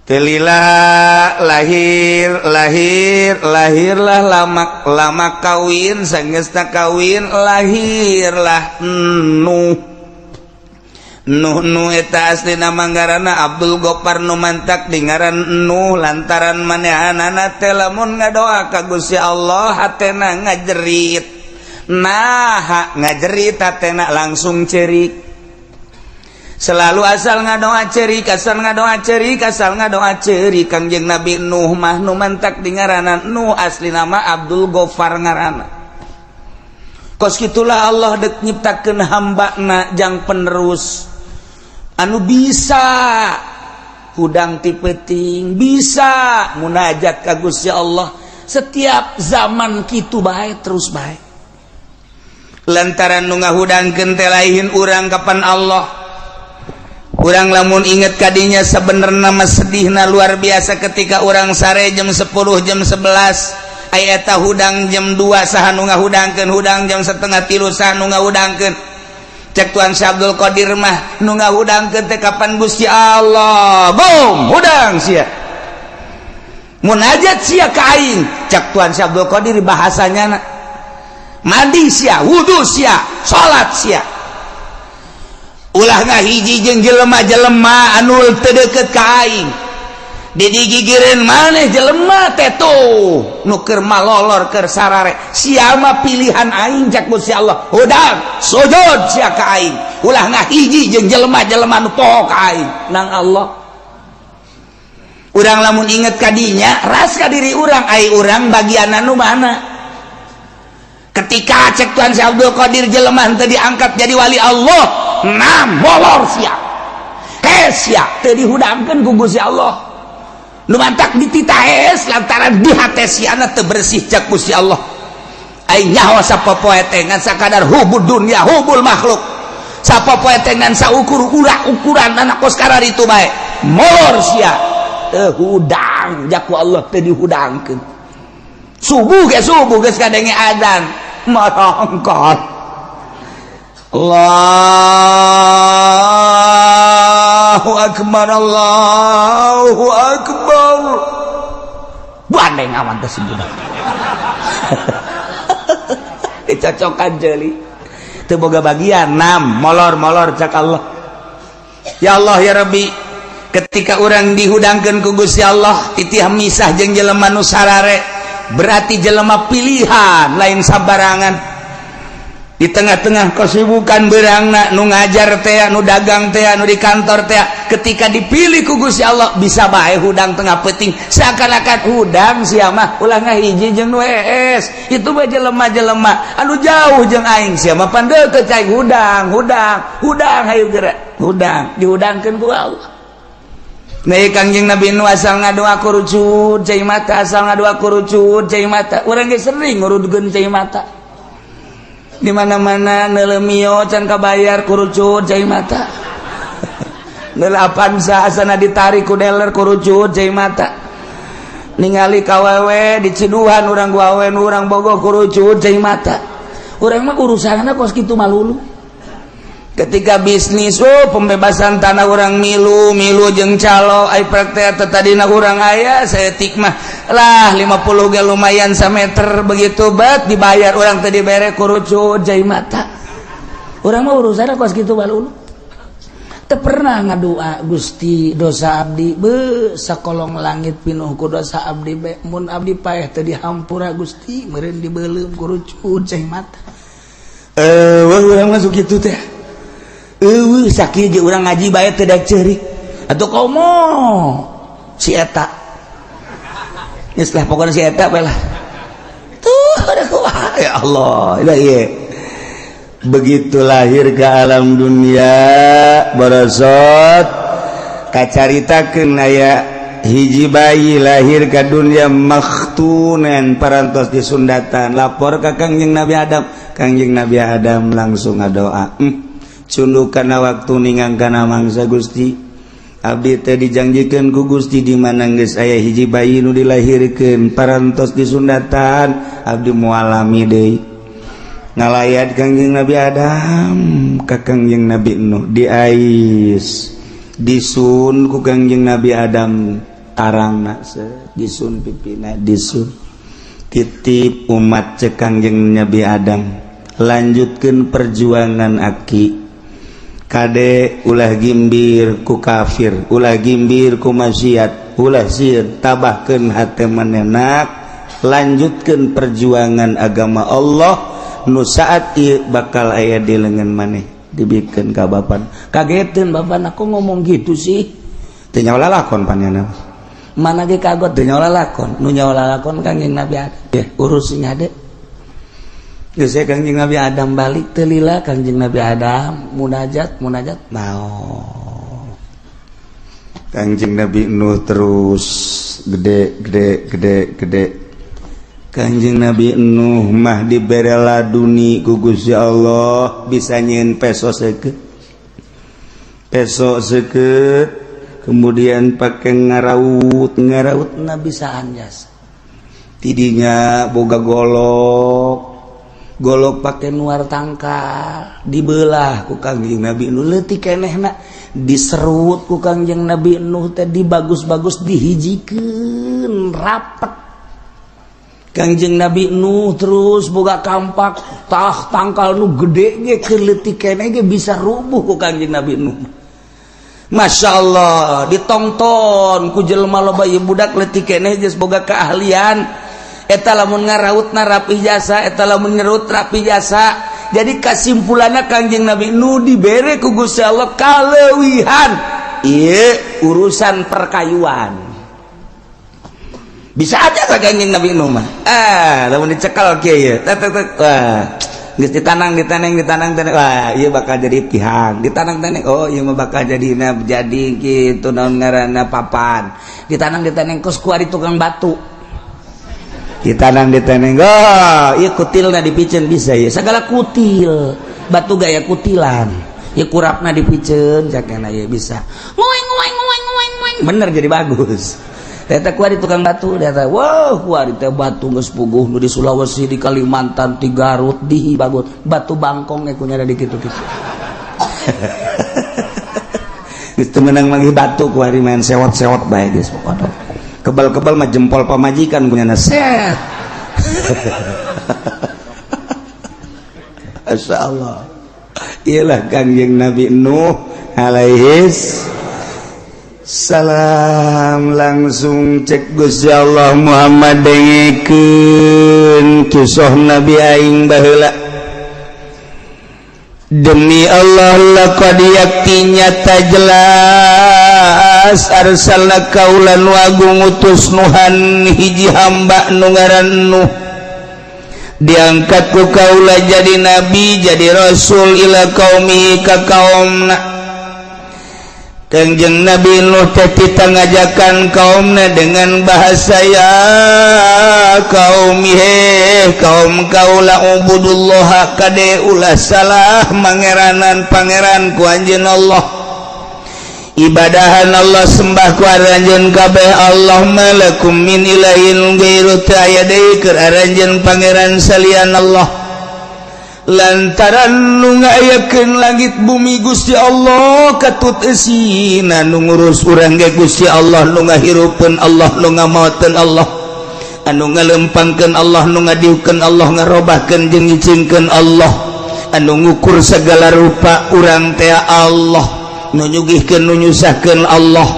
Telila lahir lahir lahirlah lamak lamak kawin sanggeusna kawin lahirlah Nuh. Nuh nu eta aslina manggarana Abdul Gopar nu mantak di ngaran Nuh lantaran manehanana teh lamun ngadoa ka Gusti Allah hatena ngajerit. Nah ngajerit hatena langsung cerik. Selalu asal ngadoa cerik, asal ngadoa cerik, asal ngadoa cerik. Kangjeng Nabi Nuh mah nu mantak di ngaranna Nuh asli nama Abdul Ghaffar ngaranna. Kos kitulah Allah dek nyiptakeun hambana jang penerus anu bisa hudang ti peuting, bisa munajat ka Gusti Allah setiap zaman kitu bae terus bae. Lantaran nu ngahudangkeun teh lain urang kapan Allah. Urang lamun inget kadinya sebenarnya mah sedihna luar biasa ketika urang sare jam 10 jam 11 aya eta hudang jam 2 saha nu ngahudangkeun, hudang jam 2:30 saha nu ngahudangkeun. Cek Tuan Syekh Abdul Qadir mah nu ngahudangkeun teh kapan Gusti Allah. Bom, hudang sia. Munajat sia ka aing. Cek Tuan Syekh Abdul Qadir bahasanya mandi sia, wudu sia, salat sia. Ulah ngahiji jeung jelema-jelema anu teu deukeut ka aing. Digigireun maneh jelema teh tuh nu keur malolor keur sarare. Sia mah pilihan aing cek Gusti Allah. Hudang, sujud sia ka aing. Ulah ngahiji jeung jelema-jelema nu poho ka aing nang Allah. Urang lamun inget ka dinya, ras ka diri urang, ai urang bagian anu mana? Ketika cek Tuhan Syekh Abdul Qadir jelema teu diangkat jadi wali Allah, nah molor sia. Hes sia teu dihudangkeun ku Gusti Allah. Nu mantak dititah hes lantaran di hate siana teu bersih cek Gusti Allah. Aing nyaho sapopoe teh ngan sakadar hubud dunya hubul makhluk. Sapopoe teh ngan saukur ukuran anak kos kararitu bae. Molor sia teu hudang jaku Allah teu dihudangkeun. Subuh ge subuh geus kadenge adzan marongkot. Allahu akbar, Allahu akbar. Bandeng awan teh si budak. Dicocokan jeli. Teu boga bagian nam molor-molor cak Allah. Ya Allah ya Rabbi, ketika urang dihudangkeun ku Gusti Allah titih misah jeung jelema nu sarare, berarti jelema pilihan lain sabarangan. Di tengah-tengah kesibukan berangna nu ngajar teh, nu dagang teh, nu di kantor teh, ketika dipilih ku Gusti Allah bisa bae hudang tengah peuting seakan-akan hudang sia mah ulah ngahiji jeung nu hees. Itu mah jelema-jelema anu jauh jeung aing, sia mah pan deukeut cai hudang, hudang, hudang hayu geura. Hudang dihudangkeun ku Allah. Nah, Kangjeng Nabi nu asal ngadoa kurucut cai mata, asal ngadoa kurucut cai mata. Urang ge sering ngurudkeun cai mata. Di mana-mana neuleuh mio can kabayar kurucut cai mata. Neuleuh Avanza asana ditarik ku dealer kurucut cai mata. Ningali kawewe di ciduhan urang gawe urang bogoh kurucut cai mata. Urang mah urusanna kos kitu malulu. Ketika bisnis, oh pembebasan tanah orang milu milu jeung calo ai praktek teh tadina urang aya saeutik mah lah 50 ge lumayan sameter begitu bet dibayar urang teh dibere kurucut cai mata. Urang mah urusanna kos kitu balulu. Teu pernah ngadua Gusti dosa abdi be sakolong langit pinuh ku dosa abdi be mun abdi paeh teu dihampura Gusti meureun dibeuleum kurucut cai mata. Urang masuk kitu teh. Eueuh sakieu ge urang ngaji bae teu daek ceurik. Atuh komo si eta. Geus lah pokona si eta bae lah. Tuh ada kumaha ya Allah. Ieu ieu. Begitu lahir ke alam dunia barasot kacaritakeun aya hiji bayi lahir ke dunia makhtunen parantos disundatan lapor ka Kangjeng Nabi Adam. Kangjeng Nabi Adam langsung ngadoa. Cunduk kana waktu ningang kana mangsa Gusti abdi teh dijanjikeun ku Gusti di mana geus aya hiji bayi nu dilahirkeun parantos disundatan abdi moal lami deui. Ngalayat Kangjeng Nabi Adam ka Kangjeng Nabi Nuh diais disun ku Kangjeng Nabi Adam tarangna disun pipina disun titip umat cek Kangjeng Nabi Adam lanjutkeun perjuangan aki kade ulah gimbir ku kafir ulah gimbir ku maksiat ulah sieun tabahkeun hate manenak lanjutkeun perjuangan agama Allah nu saat ieu bakal aya di lengan maneh dibikeun ka bapan. Kageteun bapan aku ngomong gitu sih teu nyaho lalakon panjana mana ge kagot teu nyaho lalakon nu nyaho lalakon Kangjeng Nabi Adam ya urus sing hade. Geus Kangjeng Nabi Adam balik teu lila Kangjeng Nabi Adam munajat munajat naon Kangjeng Nabi Nuh terus gede gede gede gede. Kangjeng Nabi Nuh mah dibere laduni ku Gusti Allah bisa nyieun peso seukeut peso seukeut kemudian pakai ngaraut ngaraut na bisa anjas tidinya boga golok Golok pake nuar tangkal dibelah ku Kangjeng Nabi Nuh leutik kenehna diserut ku Kangjeng Nabi Nuh teh dibagus-bagus dihijikeun rapet. Kangjeng Nabi Nuh terus boga kampak tah tangkal nu gede ge keur leutik keneh ge bisa rubuh ku Kangjeng Nabi Nuh. Masya Allah ditongton ku jelema loba ieu budak leutik keneh geus boga keahlian. Eta lamun ngarautna rapi jasa, eta lamun ngerut rapi jasa. Jadi kasimpulanna Kangjeng Nabi Nuh dibere ku Gusti Allah kaleuwihan ieu urusan perkayuan. Bisa aja ka Kangjeng Nabi Nuh mah. Ah, lamun dicekal kieu ieu. Tek tek tek. Wah, geus ditanang ditaneng ditanang taneng. Wah, ieu bakal jadi pihang. Ditanang taneng, oh ieu mah bakal jadi jadi kitu naon ngaranna papan. Ditanang ditaneng kos kuari tukang batu. Ditanang diteneng, oh iya kutilna dipiceun bisa ya segala kutil batu gaya kutilan ya kurapna dipiceun cakena ya bisa ngoeng ngoeng ngoeng ngoeng ngoeng bener jadi bagus. Eta kuari tukang batu eta wow kuari teh batu geus puguh nu di Sulawesi di Kalimantan di Garut di bagus batu bangkong ge kunyada di kitu-kitu. Geus teu meunang manggih batu kuari main sewot-sewot bae geus pokona. Kebal-kebal mah jempol pamajikan punya set. Masya Allah. Iyalah Kangjeng Nabi Nuh alaihis salam langsung cek Gusti Allah Muhammad dengekeun kisah Nabi aing baheula. Demi Allah laqad yakti nyata jelas arsalna kaulan wagung utus Nuhan hiji hamba nu ngaran Nuh diangkat ku kaula jadi nabi jadi rasul ila kaumi ka kaumna. Kangjeng Nabi Nuh teh tita ngajakan kaumna dengan bahasa ya kaumi he kaum kaula ubudullah kade ulah salah mangeranan pangeran ku anjeun Allah ibadahan Allah sembah ku aranjeun kabeh Allah malakum min ilahin ghairu ta aya deui keur aranjeun pangeran salian Allah lantaran nu ngayakeun langit bumi Gusti Allah katut eusina nu ngurus urang ge Gusti Allah nu ngahirupeun Allah nu ngamaoteun Allah anu ngalempangkeun Allah nu ngadiukeun Allah ngarobahkeun jeung nyicingkeun Allah anu ngukur segala rupa urang teh Allah nu nyugihkeun nu nyusahkeun Allah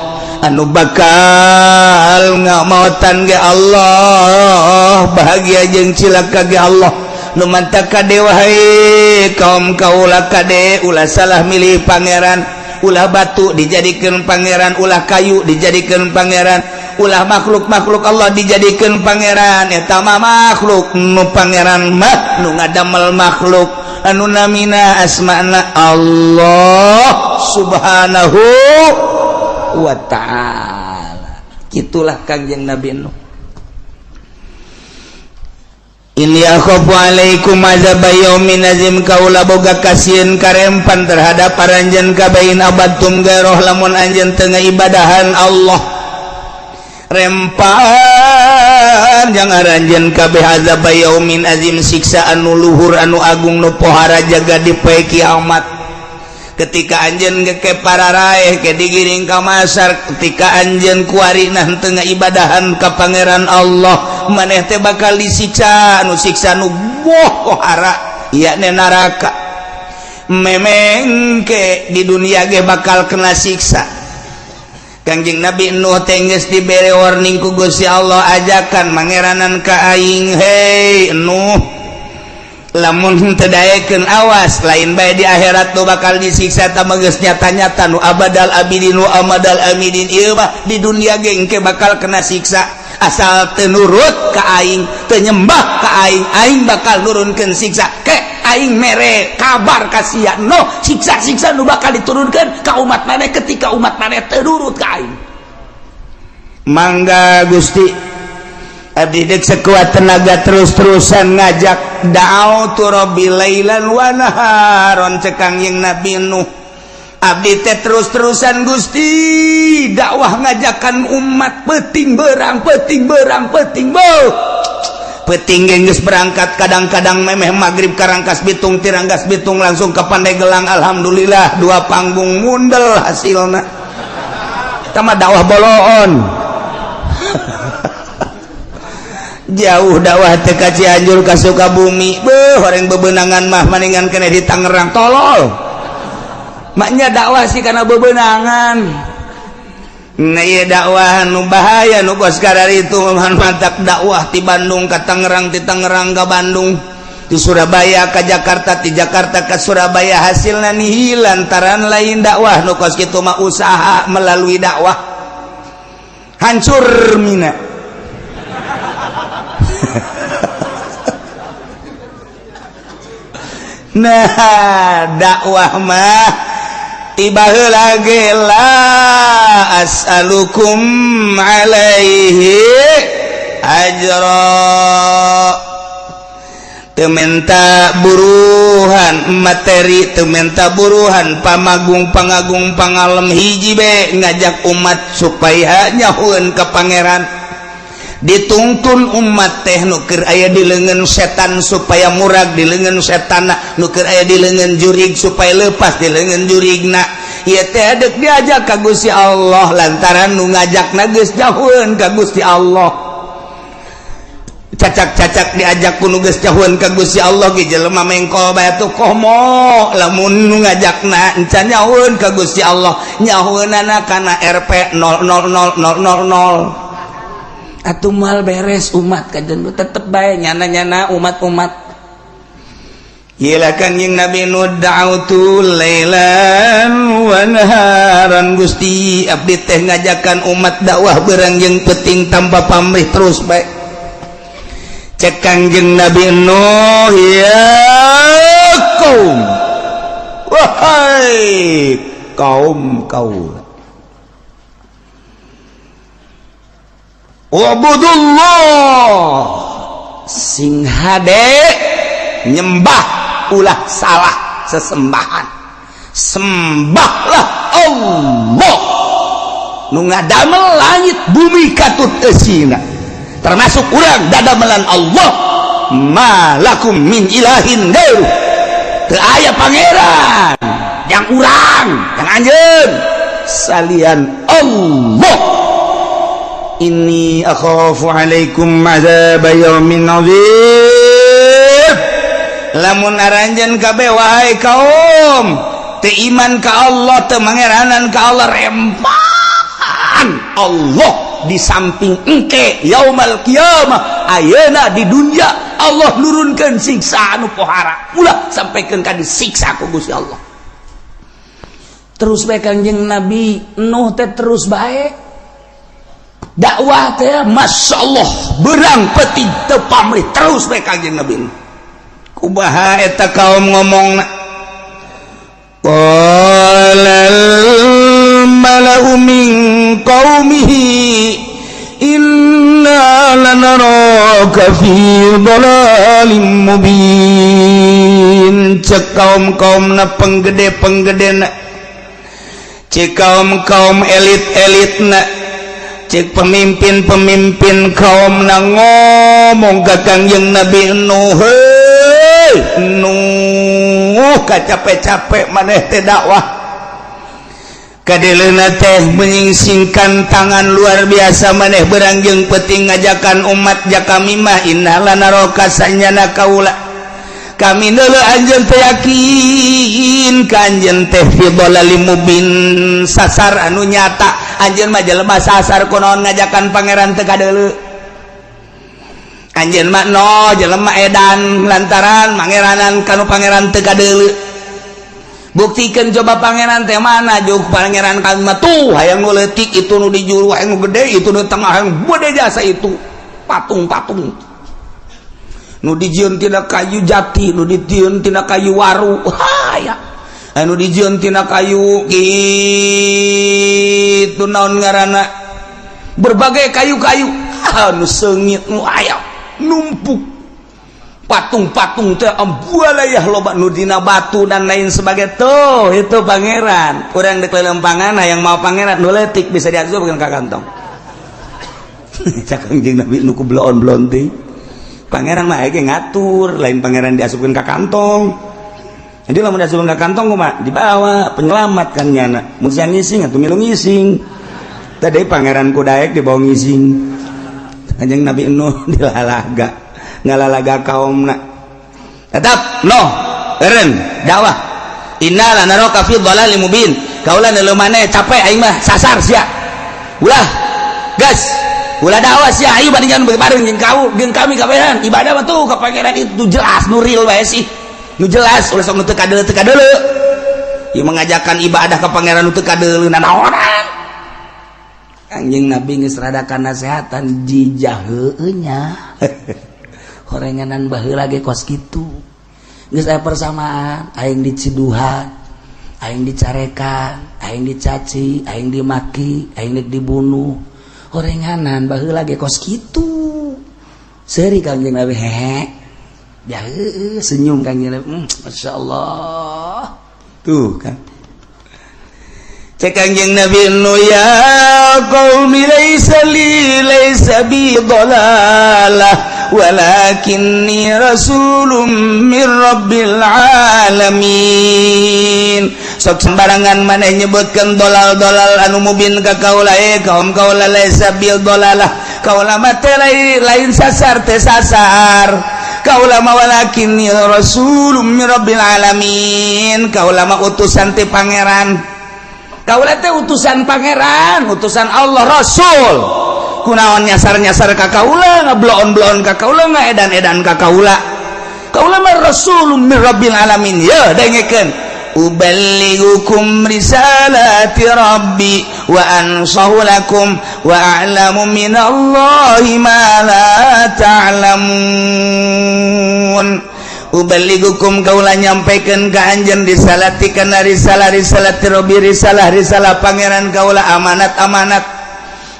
anu bakal ngamaotan ge Allah bahagia jeung cilaka ge Allah nu mantap kade wahai kaum kaula kade ulah salah milih pangeran ulah batu dijadikan pangeran ulah kayu dijadikan pangeran ulah makhluk-makhluk Allah dijadikan pangeran eta mah makhluk nu pangeran mah nu ngadamel makhluk anu namina asmana Allah subhanahu wa ta'ala. Itulah Kangjeng Nabi Nuh. Inni akhafu alaikum azab yaumin azim kaula boga kasieun karempan terhadap aranjeun kabain abadtum garoh lamun anjeun teu ngaibadahan Allah rempan jang aranjeun kabeh azab yaumin azim siksa anu luhur anu agung nu pohara jaga di poe kiamat. Ketika anjeun ge pararaeh ke digiring ka masar ketika anjeun kuarina teu ngaibadahan ka pangeran Allah maneh teh bakal disiksa nu siksa nu pohara yakni neraka memengke di dunia ge bakal kena siksa. Kangjeng Nabi Nuh teh geus dibere warning ku Gusti Allah ajakan mangeranan ka aing hei Nuh lamun teu daekeun awas lain bae di akhirat nu bakal disiksa ta geus nyata-nyata nu abadal abidin nu amadal amidin ieu mah di dunia ge engke bakal kena siksa asal teu nurut ka aing teu nyembah ka aing aing bakal nurunkeun siksa ke aing mere kabar ka sia no siksa-siksa nu bakal diturunkeun ka umat maneh ketika umat maneh teu nurut ka aing. Mangga Gusti abdi dek sekuat tenaga terus-terusan ngajak da'autu rabbi lailan wa naharon cekang yang Nabi Nuh abdi teh terus-terusan Gusti dakwah ngajakan umat peting berang peting berang peting beuh Peuting geus berangkat, kadang-kadang memeh maghrib ka Rangkas Bitung, ti Rangkas Bitung langsung ke Pandeglang. Alhamdulillah, dua panggung mundel hasilna. Tama dakwah boloon. Jauh dakwah teh ka Cianjur, ka Sukabumi. Beuh, horeng bebenangan mah maningan kene di Tangerang, tolol. Maknya dakwah sih karena bebenangan. Nah, iya, dakwah nu bahaya nu kos itu mantak dakwah di Bandung ke Tangerang, di Tangerang ke Bandung, di Surabaya ke Jakarta, di Jakarta ke Surabaya, hasilnya nihil lantaran lain dakwah nu kos kitu mah, usaha melalui dakwah hancur mina. Nah, dakwah mah tiba lagi la as'alukum alaihi ajra, teu menta buruhan materi, teu menta buruhan pamagung, pangagung, pangalem, hiji be ngajak umat supaya nyahueun ka Pangeran. Dituntun umat teh nu keur aya di leungeun setan supaya murag di leungeun setan, nu keur aya di leungeun jurig supaya lepas di leungeun jurigna. Ieu teh deuk diajak ka Gusti Allah lantaran nu ngajakna geus jauheun ka Gusti Allah. Cacak-cacak diajak ku nu geus jauheun ka Gusti Allah ge jelema mengkol bae tuh, komo lamun nu ngajakna encan nyahueun ka Gusti Allah, nyahueunana kana RP 000000. Atuh moal beres umat kajen, tetep bae nyana-nyana umat-umat. Gila Kanjeng Nabi nu da'utu lailan wa naharan, Gusti abdi teh ngajakan umat dakwah beurang jeung peuting tanpa pamrih terus bae. Cek Kanjeng Nabi Nuh, ya kaum, wahai kaum kaum, ubudullah, sing hade nyembah, ulah salah sesembahan, sembahlah Allah nu ngadamel langit bumi katut eusina, termasuk urang dadamelan Allah. Malakum min ilahin gairu, teu aya pangeran yang urang yang anjeun salian Allah. Inni akhafu alaikum azab yaumin azim. Lamun aranjeun kabeh wahai kaum teu iman ka Allah, teu mangeranan ka Allah, rempan Allah di samping engke yaumal qiyamah, ayeuna di dunia Allah nurunkeun siksa anu pohara, ulah sampaikan ka disiksa ku Gusti Allah. Terus bae Kanjeng Nabi Nuh teh, terus bae dakwah teh, masya Allah, berang peti teu pamrih, terus bae Kanjeng Nabi. Kumaha eta kaum ngomongna? Qalal mala'u min qaumihi inna lanaraka fi dhalalim mubin. Cek kaum-kaumna, penggede-penggedena, cek kaum-kaum elit-elitna, cek pemimpin-pemimpin kaum na ngomong ka Kangjeng Nabi Nuh, Nuh, kacape-capek maneh teh dakwah, kadeleuna teh menyingsingkan tangan luar biasa, maneh beurang jeung peuting ngajakan umat jaka kami mah, inna lanaraka, sanyana kaula kami deuleu anjeun teh yakin ka anjeun teh fi dhalalim mubin, sasar anu nyata. Anjeun mah jelema sasar, kunaon ngajakan pangeran teu kadeuleu? Anjeun mah no jelema edan lantaran mangeranan kanu pangeran teu kadeuleu. Buktikeun coba pangeran teh mana? Juk pangeran kami mah tuh hayang nu leutik itu, nu di juru hayang nu gede itu, nu tengah hayang gede jasa itu patung-patung nu dijieun tina kayu jati, nu dijieun tina kayu waru, haya anu dijieun tina kayu kitu, naon ngaranna, berbagai kayu-kayu anu seungit nu aya numpuk patung-patung teh, ambualayah loba nu dina batu dan lain sebagai tuh. Itu pangeran urang dek lelempangan hayang mau pangeran nu leutik bisa diasup ka kantong. Cak Kangjeng Nabi nu ku bloon-bloon teh. Pangeran mah ge ngatur, lain pangeran diasupkeun ka kantong. Jadi lamun diasupkeun ka kantong kumaha? Dibawa penyelamat kan nyana. Mun sia ngising atuh milu ngising. Tadi pangeran kudaek dibawa ngising. Kanjeng Nabi Nuh dilalaga, ngalalaga kaumna. Tetap no, eureun dakwah. Inna lanaraka fi dhalalim mubin. Kaula nu maneh capek, aing mah sasar sia. Ulah gas. Ulah dakwah sia, ayo bandingkan bareng jeung kau, jeung kami kabehan. Ibadah mah tuh ka pangeran itu jelas nu real bae sih. Nu jelas ulah sok nu teu kadeuleu teu kadeuleu. Ieu mengajarkan ibadah ka pangeran nu teu kadeuleu nanaonan. Anjing Nabi geus rada nasehatan jijah heueuh nya. Horenganan baheula ge kos kitu. Geus aya persamaan, aing diciduhan, aing dicarekan, aing dicaci, aing dimaki, aing dibunuh. Horenganan baheula ge kos kitu. Seuri Kangjeng Nabi, hehe. Ya heueuh, senyum Kangjeng Nabi. Masya Allah. Tuh kan. Cek Kangjeng Nabi nu, ya qaumi, laisa li, laisa bi dhalalah, walakinni rasulun min rabbil alamin. Sok sembarangan maneh nyebutkeun dolal-dolal anu mubin ka kaula. Eh kaum, kaula laisa bil dolalah, kaula mah teh lain sasar, teh sasar kaula mah. Walakinni rasulun min rabbil alamin, kaula mah utusan ti pangeran. Kaula teh utusan pangeran, utusan Allah, rasul. Kunaon nyasar-nyasar ka kaula, ngebloon-bloon ka kaula, ngaedan-edan ka kaula? Kaula mah rasulun min rabbil alamin. Ya dengekeun, uballighukum risalati rabbi wa ansahu lakum wa a'lamu minallahi ma la ta'lamun. Uballighukum, kaula nyampaikan ka anjeun, risalati kana risalah, risalati rabbi, risalah risalah pangeran kaula, amanat amanat.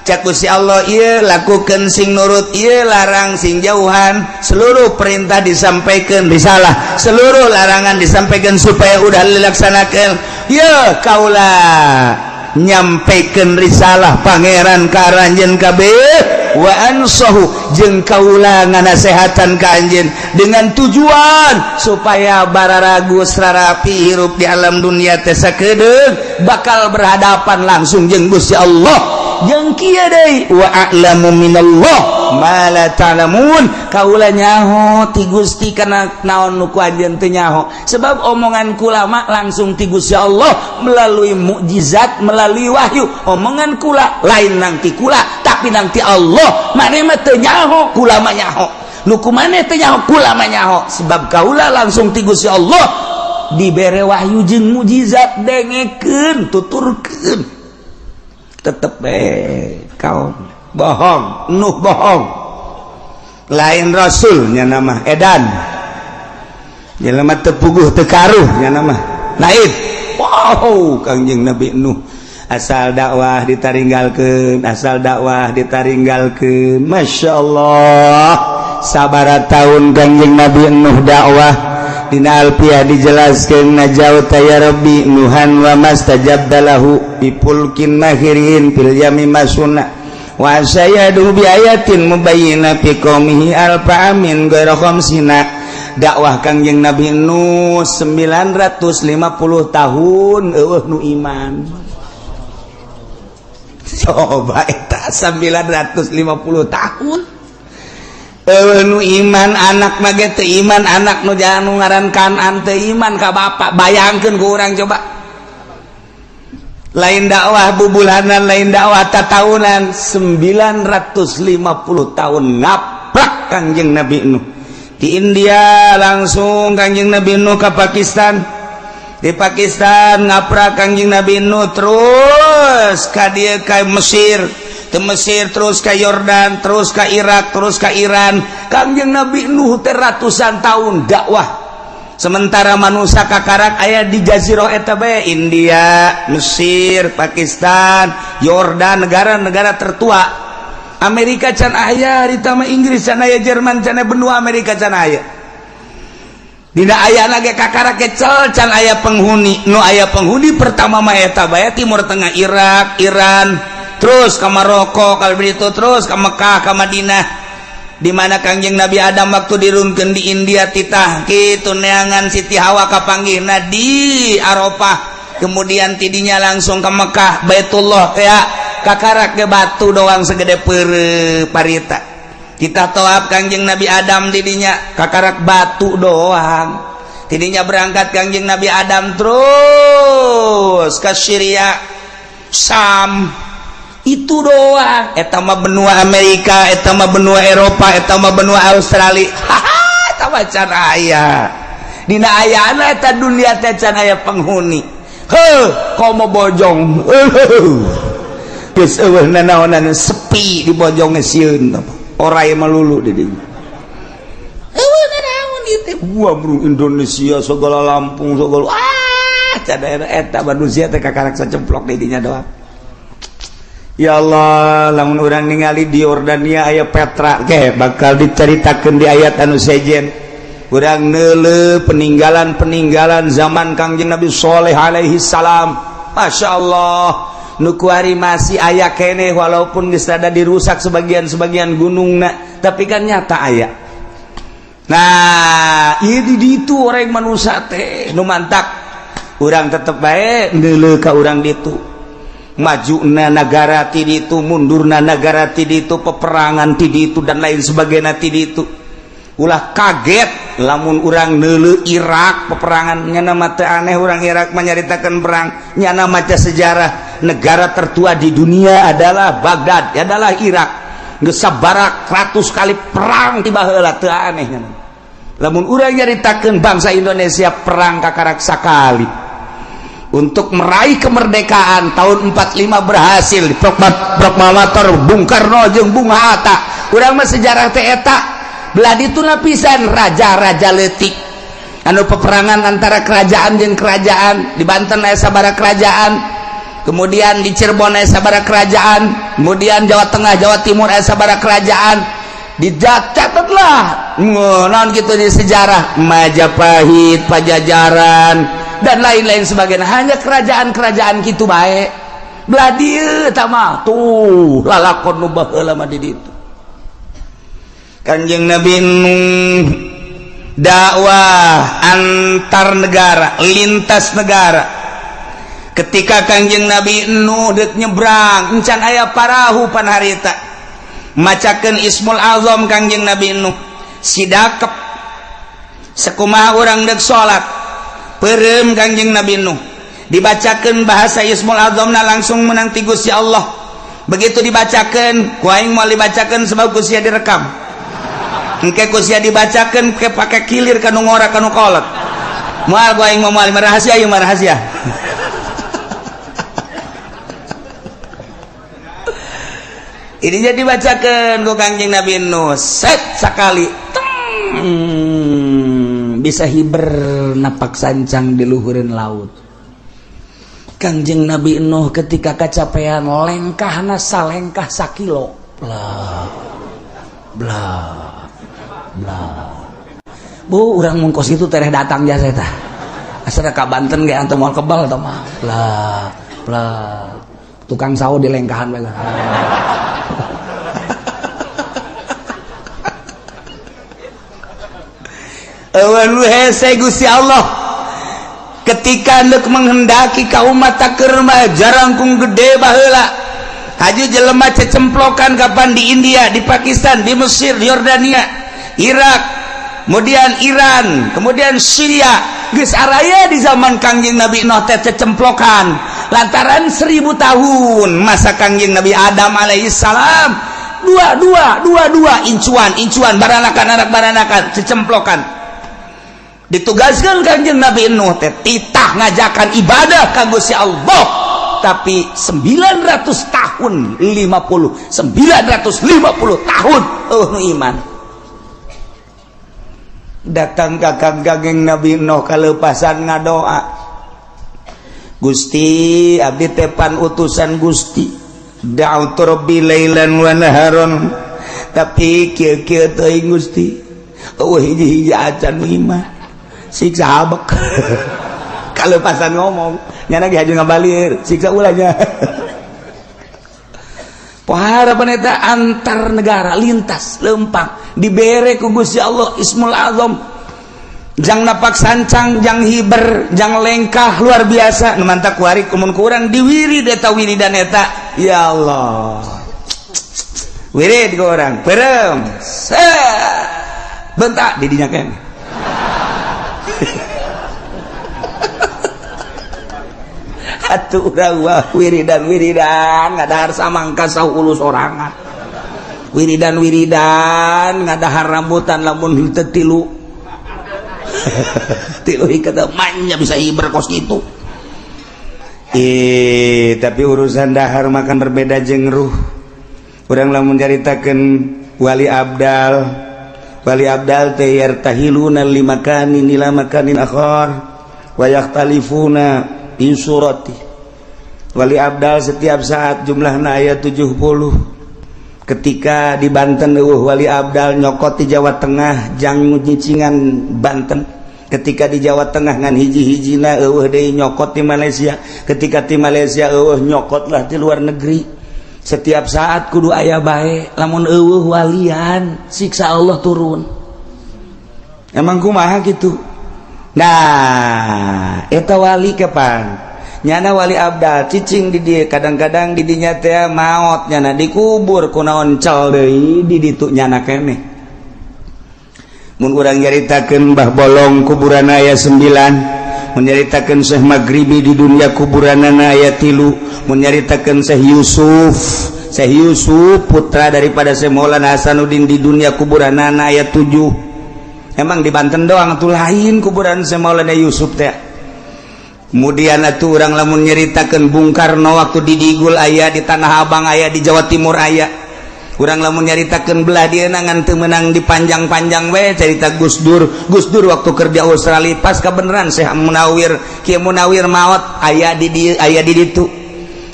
Cak Gusti Allah, ieu lakukan sing nurut, ieu larang sing jauhan. Seluruh perintah disampaikan, risalah, seluruh larangan disampaikan supaya udah dilaksanakan. Ya kaula nyampaikan risalah pangeran ka aranjeun kabeh, wa ansahu, jeung kaula nganasehatan ka anjeun dengan tujuan supaya bararagus rarapi hirup di alam dunia teh sakedeung bakal berhadapan langsung jeung Gusti Allah. Jeung kieu deui, wa a'lamu minallah ma la ta'lamun, kaula nyaho ti Gusti kana naon nu ku anjeun teu nyaho, sebab omongan kula mah langsung ti Gusti Allah melalui mukjizat, melalui wahyu. Omongan kula lain nang ti kula, tapi nang ti Allah. Maneh mah teu nyaho, kula mah nyaho. Nu ku maneh teu nyaho, kula mah nyaho, sebab kaula langsung ti Gusti Allah dibere wahyu jeung mukjizat. Dengekeun, tuturkeun. Tetep eh kau bohong, Nuh bohong, lain rasulnya, nama edan jelema teu puguh teu karuh nya nama lain. Wow, Kangjeng Nabi Nuh asal dakwah ditaringgalkeun, asal dakwah ditaringgalkeun. Masya Allah, sabara tahun Kangjeng Nabi Nuh dakwah? Dina Alfiah dijelaskan, najauta ya Rabbi Nuhan wa mastajabta lahu bi fulkin mahirin fil yami masuna wa sayadu bi ayatin mubayyina fi qaumihi alfa amin ghaira khamsina. Dakwah Kangjeng Nabi Nuh 950 tahun, eueuh nu iman. Coba eta 950 tahun eueuh nu iman. Anak mah ge teu iman, anak nu jangan nu ngaran Kanan teu iman ka bapak. Bayangkeun ku urang coba, lain dakwah bubulanan, lain dakwah tatahunan, 950 tahun ngaprak Kangjeng Nabi Nuh. Di India langsung Kangjeng Nabi Nuh ke Pakistan, di Pakistan ngaprak Kangjeng Nabi Nuh, terus ka dieu, ka Mesir, ke Mesir terus ke Yordan, terus ke Irak, terus ke Iran. Kangjeng Nabi Nuh teh ratusan tahun dakwah, sementara manusia kakarak aya di jazirah eta bae, India, Mesir, Pakistan, Yordan, negara-negara tertua. Amerika can aya ditama, Inggris can aya, Jerman can aya, benua Amerika can aya. Dina aya lagi kakarak kecel, can aya penghuni. Nu aya penghuni pertama mah eta bae, Timur Tengah, Irak, Iran, terus ke Maroko, kalau begitu terus ke Mekah, ke Madinah. Di mana Kangjeng Nabi Adam waktu dirunkeun di India titah kitu neangan Siti Hawa kapanggihna di Arafah, kemudian tidinya langsung ke Mekah Baitullah kayak kakarak ke batu doang segede pere parita. Kita tawaf Kangjeng Nabi Adam didinya kakarak batu doang. Tidinya berangkat Kangjeng Nabi Adam terus ke Syria, Sam, itu doang. Eta mah benua Amerika, eta mah benua Eropa, eta mah benua Australia. Haha, eta mah can aya. Dina ayana eta dunia teh can aya penghuni. Heuh, komo bojong. Geus eueuh nanaonan sepi di bojong sieun. Orai melulu di dinya. Eueuh nanaon ieu teh. Gua bro Indonesia segala Lampung segala ah can eta manusia teh kakarak sacemplok di dinya doang. Ya Allah, lamun urang ningali di Yordania aya Petra ke bakal diceritakeun di ayat anu sejen. Urang neuleuh peninggalan-peninggalan zaman Kangjeng Nabi Sholeh alaihi salam. Masya Allah, nu kuari masih aya keneh walaupun geus rada dirusak sebagian-sebagian gunungna, tapi kan nyata aya. Nah, ieu di ditu orang manusia teh nu mantak urang tetep bae neuleuh ka urang ditu. Maju na negara ti ditu, mundurna negara ti ditu, peperangan ti ditu dan lain sebagainya ti ditu. Ulah kaget lamun urang neuleuh Irak peperangan nyana mah teu aneh urang Irak menyaritakeun perang, nyana maca sejarah negara tertua di dunia adalah Baghdad, adalah Irak. Geus sabarak ratus kali perang ti baheula teu aneh nyana. Lamun urang nyaritakeun bangsa Indonesia perang kakarak sakali untuk meraih kemerdekaan tahun 45 berhasil di proklamator Bung Karno jeung Bung Hatta. Urang mah sejarah teh eta belah ditu lapisan raja-raja leutik anu peperangan antara kerajaan jeung kerajaan. Di Banten aya sabaraha kerajaan, kemudian di Cirebon aya sabaraha kerajaan, kemudian Jawa Tengah, Jawa Timur aya sabaraha kerajaan. Dicatatlah naon kitu di sejarah Majapahit, Pajajaran dan lain-lain sebagainya. Hanya kerajaan-kerajaan gitu baik belah dieu tah mah tuh lalakon nu baheula mah di ditu. Kanjeng Nabi Nuh dakwah antar negara, lintas negara. Ketika Kanjeng Nabi Nuh deuk nyebrang encan aya parahu pan harita, macakeun Ismul Azam Kanjeng Nabi Nuh sidakep sekumaha urang deuk salat perem Kanjeng Nabi Nuh dibacakeun bahasa Ismul Azamna langsung menang ti Gusti Allah. Begitu dibacakeun ku aing moal dibacakeun sebab ku sia direkam. Engke ku sia dibacakeun ke pake kilir kanu ngora kanu kolot. Moal ku aing moal rahasia ieu mah rahasia. Ini jadi dibacakeun ku Kanjeng Nabi Nuh set sakali teng bisa hiber napak sancang di luhureun laut. Kangjeng Nabi Nuh ketika kacapean lengkahna salengkah sakilo bla bla bla. Bu urang mun kos kitu tereh datang jasa eta. Asa ka Banten ge antum moal kebal tah mah. Bla bla tukang sawo di lengkahan bae. Eueuh nu hese Gusti Allah ketika neuk menghendaki ka umat keur mah jarangkung gede baheula. Haju jelema cecemplokan kapan di India, di Pakistan, di Mesir, di Yordania, Irak, kemudian Iran, kemudian Syria. Geus araya di zaman Kangjeng Nabi Nuh teh cecemplokan lantaran 1000 tahun masa Kangjeng Nabi Adam alaihi salam dua dua dua dua incuan incuan baranakan anak baranakan cecemplokan. Ditugaskan Kangjeng Nabi Nuh teh titah ngajakan ibadah ka Gusti Allah, tapi 900 tahun 50 950 tahun nu iman. Datang ka Kangjeng Nabi Nuh kalepasan ngadoa, Gusti abdi teh pan utusan Gusti, da'utu rabbi lailan wa naharon, tapi kieu-kieu teuing Gusti eueuh hiji-hiji acan iman, siksa abek. Kalepasan ngomong nyana ge haju ngabalir siksa ulahnya. Pohara eta antar negara lintas lempang dibere ku Gusti Allah Ismul Azam, jang napak sancang, jang hiber, jang lengkah luar biasa. Nu mantak kuari kumun kurang diwirid eta wiridan eta, ya Allah, wirid ke orang perem bentak di dinya keneh. Atuh urang wah wiridan-wiridan ngadahar samangka saulus sorangan, wiridan-wiridan ngadahar rambutan lamun henteu tilu tilu ikat manya bisa hiber kos gitu. Tapi urusan dahar makan berbeda jeung ruh. Urang lamun nyaritakeun wali abdal, wali abdal teh yartahiluna limakanin ila makanin akhar wa yakhtalifuna fi surati. Wali abdal setiap saat jumlahna aya 70. Ketika di Banten eueuh wali abdal nyokot di Jawa Tengah jang nyicingan Banten. Ketika di Jawa Tengah ngan hiji-hijina eueuh deui nyokot di Malaysia. Ketika di Malaysia eueuh nyokotlah di luar negeri. Setiap saat kudu aya bae, lamun eueuh walian siksa Allah turun. Emang kumaha gitu? Nah, eta wali kapan? Nyana wali abdal cicing di dieu, kadang-kadang di dinya teh maot nyana dikubur kunaon cal deui di ditu nyana keneh. Mun urang nyaritakeun Mbah Bolong kuburan aya 9, mun nyaritakeun Syekh Maghribi di dunia kuburanana aya 3, mun nyaritakeun Syekh Yusuf, Syekh Yusuf putra daripada Syekh Maulana Hasanuddin di dunia kuburanana aya 7. Emang di Banten doang tuh lain kuburan Syekh Maulana Yusuf teh. Kemudian atuh urang lamun nyaritakeun Bung Karno waktu di Digul aya, di Tanah Abang aya, di Jawa Timur aya. Urang lamun nyaritakeun belah dieu ngan teu meunang dipanjang-panjang we carita Gus Dur. Gus Dur waktu kerja Australia pas kebenaran Syekh Munawir, Kiai Munawir maot aya di dieu aya di ditu.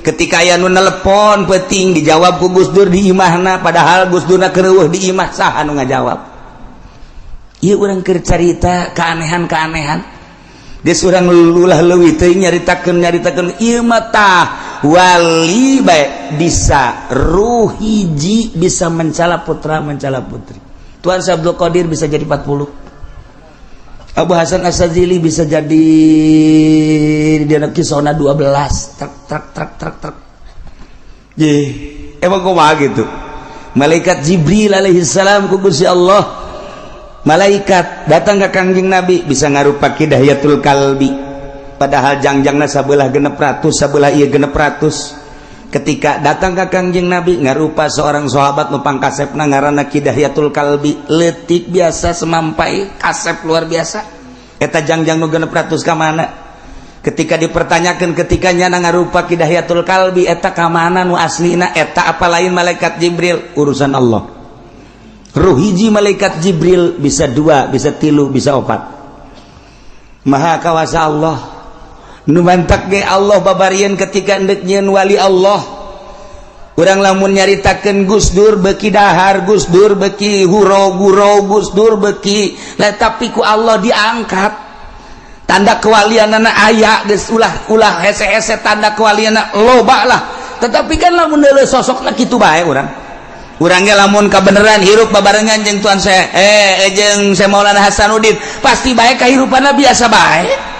Ketika aya nu nelepon peuting dijawab ku Gus Dur di imahna, padahal Gus Durna keur di imah, saha nu ngajawab? Ieu urang keur carita keanehan-keanehan. Geus urang ulah leuwih teuing nyaritakeun ieu mah tah wali bae bisa ruh hiji bisa mencala putra mencala putri. Tuan Syekh Abdul Qadir bisa jadi 40. Abu Hasan Asy-Syadzili bisa jadi di kisona 12 truk truk truk truk truk. Ye, emang kumaha gitu? Malaikat Jibril alaihi salam ku Gusti Allah, malaikat datang ke Kangjeng Nabi bisa ngarupa Kidayatul Kalbi, padahal jangjangna sabelah 600 sabelah ieu 600. Ketika datang ke Kangjeng Nabi ngarupa seorang sahabat nu pangkasepna ngaranna Kidayatul Kalbi, leutik biasa semampai kasep luar biasa. Eta jangjang nu 600 ka mana? Ketika dipertanyakan ketika nyana ngarupa Kidayatul Kalbi eta ka mana nu aslina, eta apa lain malaikat Jibril? Urusan Allah. Ruh hiji malaikat Jibril bisa 2, bisa 3, bisa 4. Maha kawasa Allah. Nu mantak ge Allah babarian ketika endek nyieun wali Allah. Urang lamun nyaritakeun Gus Dur beuki dahar, Gus Dur beuki huro-guro, Gus Dur beuki lah, tapi ku Allah diangkat. Tanda kewalianana aya geus, ulah ulah hese-hese, tanda kewalianana loba lah. Tetapi kan lamun deuleu sosokna kitu bae urang. Urangnya lamun kabeneran hirup babarengan jeung Tuan saya jeung Syekh Maulana Hasanuddin pasti bae kahirupanna biasa bae.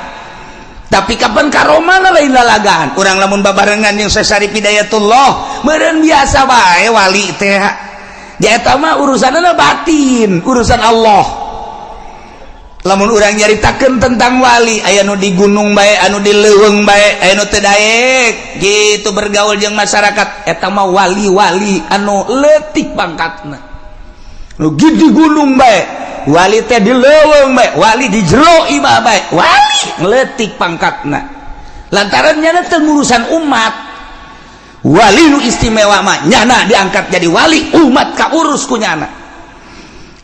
Tapi kapan karomana lain lalagaan. Urang lamun babarengan jeung Syekh Syarif Hidayatullah meureun biasa bae wali teh. Dia eta mah urusanna batin, urusan Allah. Lamun urang nyaritakeun tentang wali aya nu di gunung bae, anu di leuweung bae, aya nu teu daek gitu bergaul jeung masyarakat, eta mah wali-wali anu leutik pangkatna. Nu di gunung bae, wali teh di leuweung bae, wali di jero imah bae, wali leutik pangkatna. Lantaran nyana teu ngurusan umat. Wali nu istimewa mah nyana diangkat jadi wali, umat kaurus ku nyana.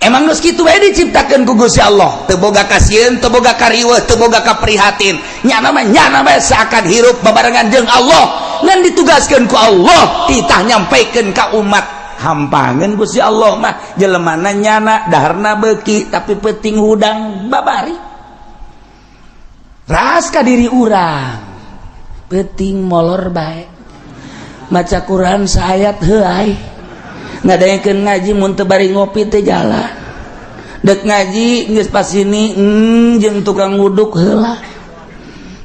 Emang geus kitu bae diciptakeun ku Gusti Allah, teu boga kasieun, teu boga kariweuh, teu boga kaprihatin. Nyana mah nyana bae seakan hirup babarengan jeung Allah, ngan ditugaskeun ku Allah titah nyampaikeun ka umat. Hampangeun Gusti Allah mah jelemana nyana daharna beuki tapi peuting hudang babari. Ras ka diri urang. Peuting molor bae. Maca Quran saayat heuay. Ngadaekeun ngaji mun teu bari ngopi teh jalan. Dek ngaji geus pas ini jeung tukang wuduk heula.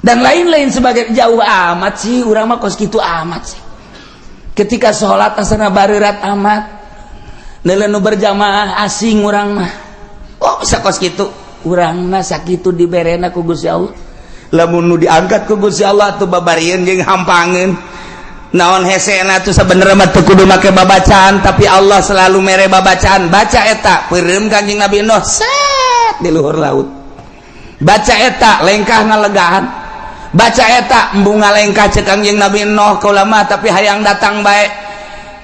Dan lain-lain sebagai jauh amat sih urang mah kos kitu amat sih. Ketika sholat asana bareurat amat. Neuleuh nu berjamaah asing urang mah. Oh bisa kos kitu. Urang mah sakitu diberena ku Gusti Allah. Lamun nu diangkat ku Gusti Allah tuh babarieun jeung hampangeun. Naon hesena tuh sebenarnya mah teu kudu make babacaan, tapi Allah selalu mere babacaan. Baca eta peureum Kanjeng Nabi Nuh set di luhur laut. Baca eta lengkah ngalegahan. Baca eta embung ngalengkah ceuk Kanjeng Nabi Nuh kaula mah tapi hayang datang bae.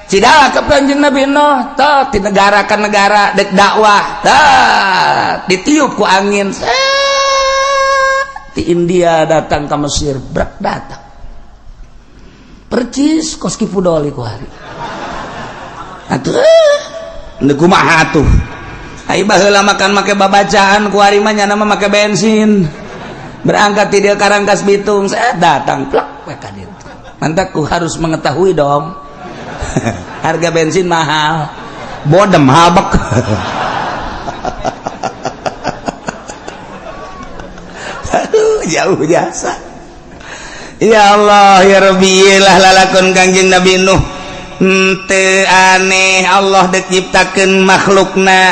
Cidala ke Kanjeng Nabi Nuh tah di negara ka negara dek dakwah tah ditiup ku angin set di India datang ke Mesir brak datang. Percis kos Ki Fudoli ku hari. Atuh nu kumaha atuh. Ai baheula makan make babacaan ku hari mah nyana mah make bensin. Berangkat ti dieu Karangkas Bitung, set datang plak we ka ditu. Mantak ku harus mengetahui dong. Harga bensin mahal. Bodem habek. Aduh, jauh jasa. Ya Allah ya Rabbi lah lalakon Kangjeng Nabi Nuh. Teu aneh Allah dek nyiptakeun makhlukna,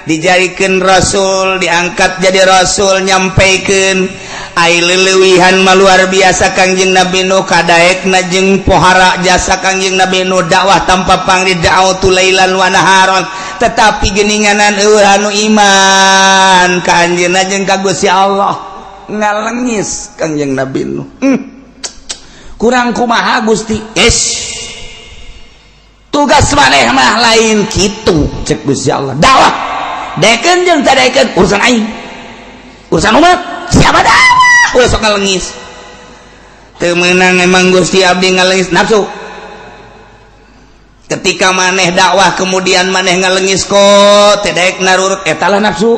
dijadikeun rasul, diangkat jadi rasul, nyampaikeun ai leulewihan mah luar biasa Kangjeng Nabi Nuh kadaekna jeung pohara jasa Kangjeng Nabi Nuh dakwah tanpa pangri da'watu lailan wa naharon, tetapi geuninganan eueuh anu iman ka anjeunna jeung ka Gusti Allah ngalengis Kangjeng Nabi Nuh. Kurang kumaha Gusti? Es tugas maneh mah lain kitu cek Gusti Allah. Dakwah daekeun jeung teu daekeun urusan aing, urusan umat siapa dakwah ulah sok ngalengis. Teu meunang emang Gusti abdi ngalengis nafsu. Ketika maneh dakwah kemudian maneh ngalengis kok teu daek narurut eta lah nafsu.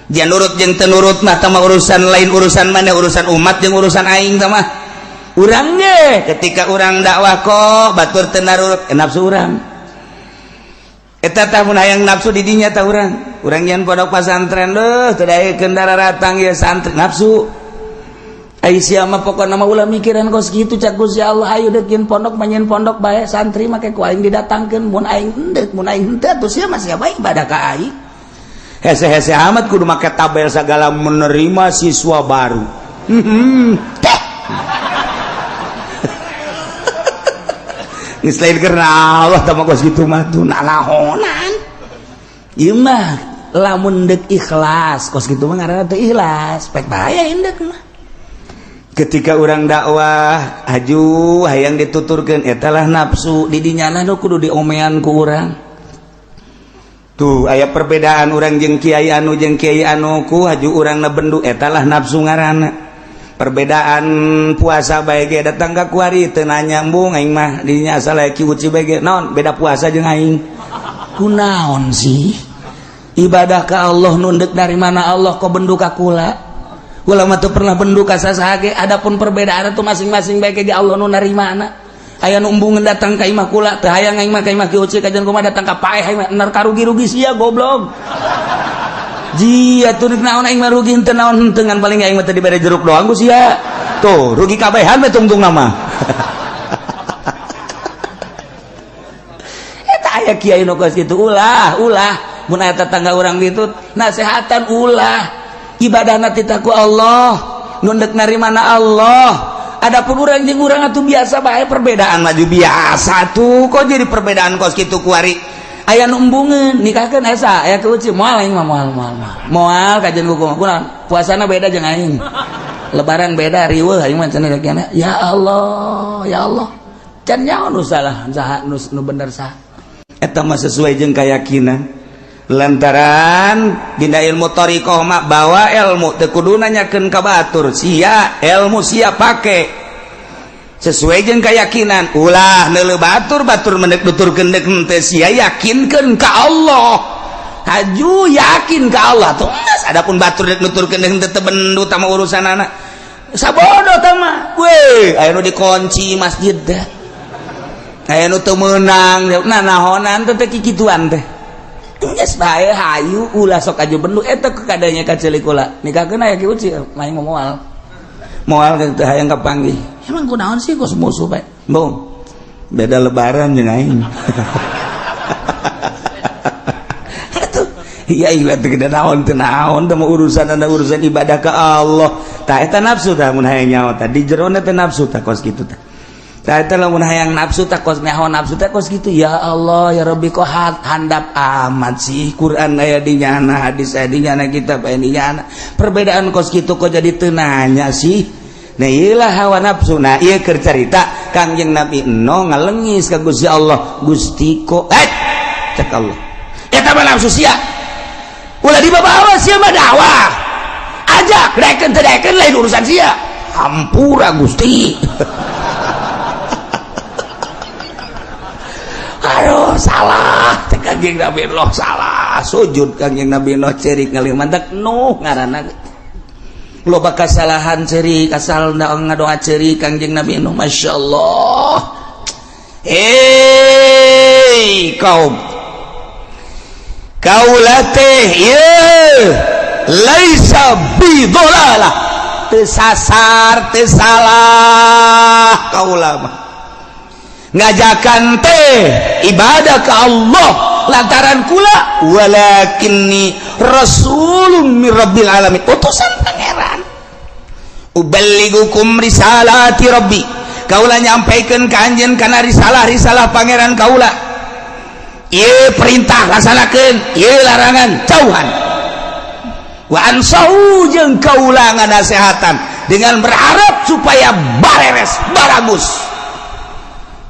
Dia nurut jeung teu nurut mah tah urusan lain, urusan maneh, urusan umat jeung urusan aing tah mah. Urang ge ketika urang dakwah kok batur teu narurut nafsu urang. Eta tah mun hayang nafsu di dinya tah urang. Urang nyeun pondok pasantren leuh teu daekeun daratang ieu santri nafsu. Ai sia mah pokona mah ulah mikiran kos kitu cak Gusti Allah ayo deuk nyeun pondok mah nyeun pondok bae santri make ku aing didatangkeun mun aing henteu mun aing henteu atuh sia mah sia bae ibadah ka aing. Hese-hese amat kudu make tabel segala menerima siswa baru. Teh. Geus lain karena Allah tah mah kos kitu mah tuh nalahonan. Ieu mah lamun deuk ikhlas kos kitu mah ngaranna teu ikhlas, pek bahaya indeuk mah. Ketika urang dakwah aju hayang dituturkeun eta lah nafsu di dinya nu kudu diomean ku urang. Tuh aya perbedaan urang jeung kiai anu jeung kiai anu ku haju urangna bendu eta lah nafsu ngaranna. Perbedaan puasa bae ge datang ka kuari teu nanya embung aing mah dinya asal aya ki uci bae ge naon beda puasa jeung aing. Kunaon sih? Ibadah ka Allah nundek dari mana Allah kok bendu ka kula? Kula mah teu pernah bendu ka sasaha ge, adapun perbedaan itu masing-masing bae ge Allah nu narimana. Aya nu embungeun datang ka imah kula teu hayang aing mah ka imah ki uci kajian kumaha datang ka paeh aing mah nar karugi-rugi sia goblok. Jia tuh naon aing mah rugi henteu naon henteu ngan paling aing mah teu dibere jeruk doang ku sia. Tuh rugi kabehan we tungtung nama. Eta aya kiai nu kos kitu ulah ulah mun aya tetangga urang ditu nasehatan ulah ibadahna titah ku Allah nu deuk narimana Allah. Adapun urang jeung urang atuh biasa bae perbedaan maju biasa tuh kok jadi perbedaan kos kitu kuari. Aya nu embungeun nikahkeun esa aya ke uci moal aing mah moal moal moal kajian ku kumaha puasana beda jeung aing lebaran beda riweuh aing mah cenah dek ya Allah ya Allah can nyaho nu salah saha nu bener saha eta mah sesuai jeung keyakinan lantaran dina ilmu thariqah mah bawa ilmu teu kudu nanyakeun ka batur sia ilmu sia pake sesuai jeung keyakinan ulah neuleuh batur batur mendek nuturkeun deuk henteu sia yakinkeun ka Allah haju yakin ka Allah tuh geus adapun batur deuk nuturkeun deuk henteu teu bendu tah mah urusanana sabodo tah mah we aya nu dikunci masjid teh Aya nu teu meunang, nah nahonan teh teh kikituan teh. Geus bae hayu ulah sok aju bendu eta kadanya ka ceulik kula. Nikahkeun aya ki uci, main moal. Moal teh hayang kapanggih. Emang kunaon sih kos musuh bae. Bung. Beda lebaran jeung aing. Atuh, iya ilah teh gede naon teh naon teh urusan anda urusan ibadah ke Allah. Tah eta nafsu tah mun hayang nyaho tah di jerona teh nafsu tah kos kitu tah. Tah eta lamun hayang nafsu tah kos nyaho nafsu teh kos kitu. Ya Allah ya Rabbi kok handap amat sih Quran aya di nyana, hadis aya di nyana, kitab aya di nyana. Perbedaan kos kitu kok jadi teu nanya sih. Nah iyalah hawa nafsu. Nah ieu keur carita Kangjeng Nabi Nuh ngalengis ka Gusti Allah, Gusti kok cek Allah. Eta mah nafsu sia. Ulah dibawa sia mah dakwah. Ajak daekeun teu daekeun lain urusan sia. Hampura Gusti. Aduh salah cek Kangjeng Nabi Nuh salah. Sujud Kangjeng Nabi Nuh cerik ngalih mantak Nuh ngaranna. Loba kasalahan cerik asal ngadoa cerik Kangjeng Nabi Nuh Masya Allah. Hei kaum kaula teh ieu laisa bidolalah teu sasar teu salah kaula mah ngajakan teh ibadah ke Allah lantaran kula walakinni rasulun mir rabbil alamin utusan pangeran uballigukum risalati rabbi kaula nyampaikeun ka anjeun kana risalah-risalah pangeran kaula ieu perintah laksanakeun ieu larangan jauhan wa ansahu jeung kaula nganasehatan dengan berharap supaya bareres baragus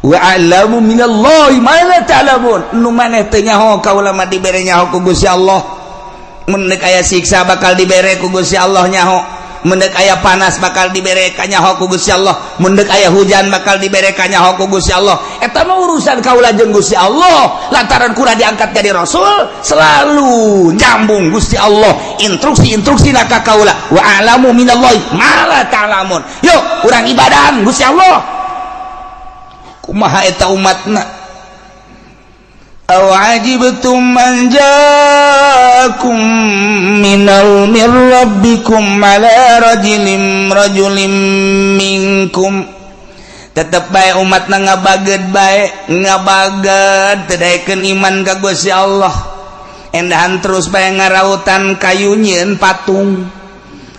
wa a'lamu minallahi ma la ta'lamun nu maneh teu nyaho kaula mah dibere nyaho ku Gusti Allah mun deuk aya siksa bakal dibere ku Gusti Allah nyaho mun deuk aya panas bakal dibere ka nyaho ku Gusti Allah mun deuk aya hujan bakal dibere ka nyaho ku Gusti Allah eta mah urusan kaula jeung Gusti Allah lantaran kula diangkat jadi rasul selalu nyambung Gusti Allah instruksi-instruksi ka kaula wa a'lamu minallahi ma la ta'lamun yuk urang ibadahan Gusti Allah kumaha eta umatna aw ajibtum man jaakum minal mir rabbikum ala rajulin rajulin minkum tetep bae umatna ngabaged bae ngabaged teu daekeun iman ka Gusti Allah endahan terus bae ngarautan kayu nyieun patung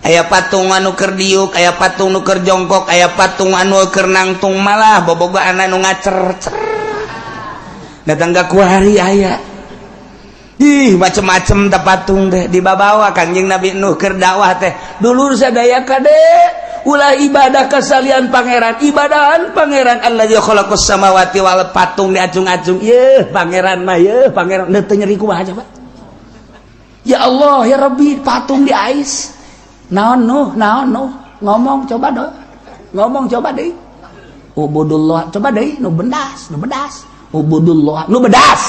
aya patung anu keur diuk aya patung nu keur jongkok aya patung anu keur nangtung malah bobogaan anu ngacer-cer datang ka kuari aya ih macem-macem teh patung teh dibabawa Kangjeng Nabi Nuh keur dakwah teh dulur sadaya kade ulah ibadah kasalian pangeran ibadahan pangeran allazi khalaqas samawati wal patung diacung-acung yeuh pangeran mah yeuh pangeran teu nyeri kumaha coba ya Allah ya Rabbi patung diais naon Nuh naon Nuh ngomong coba dong ngomong coba deh ubudullah coba deh nu bendas nu bedas ubudullah nu bedas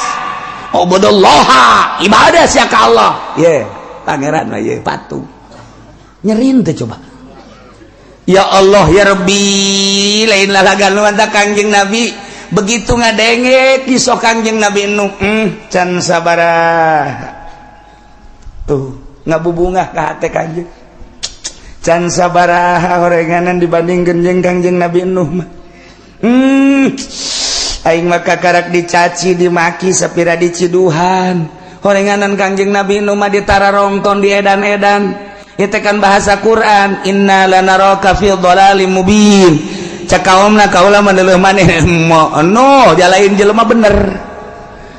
ubudullah ibadah sia ka Allah ye pangeran mah ye patung nyerin teh coba ya Allah ya Rabbi lain lalagan nu manta Kangjeng Nabi begitu ngadenge kisah Kangjeng Nabi Nuh can sabaraha tuh ngabubungah ka hate Kangjeng can sabaraha horenganan dibandingkeun jeung Kangjeng Nabi Nuh mah aing mah kakarak dicaci dimaki sapira diciduhan horenganan Kangjeng Nabi Nuh mah ditararongton di edan-edan ieu teh kan bahasa Quran inna lanaraka fi dhalalim mubin cak kaumna kaula mah deuleuh maneh no jalain jelema bener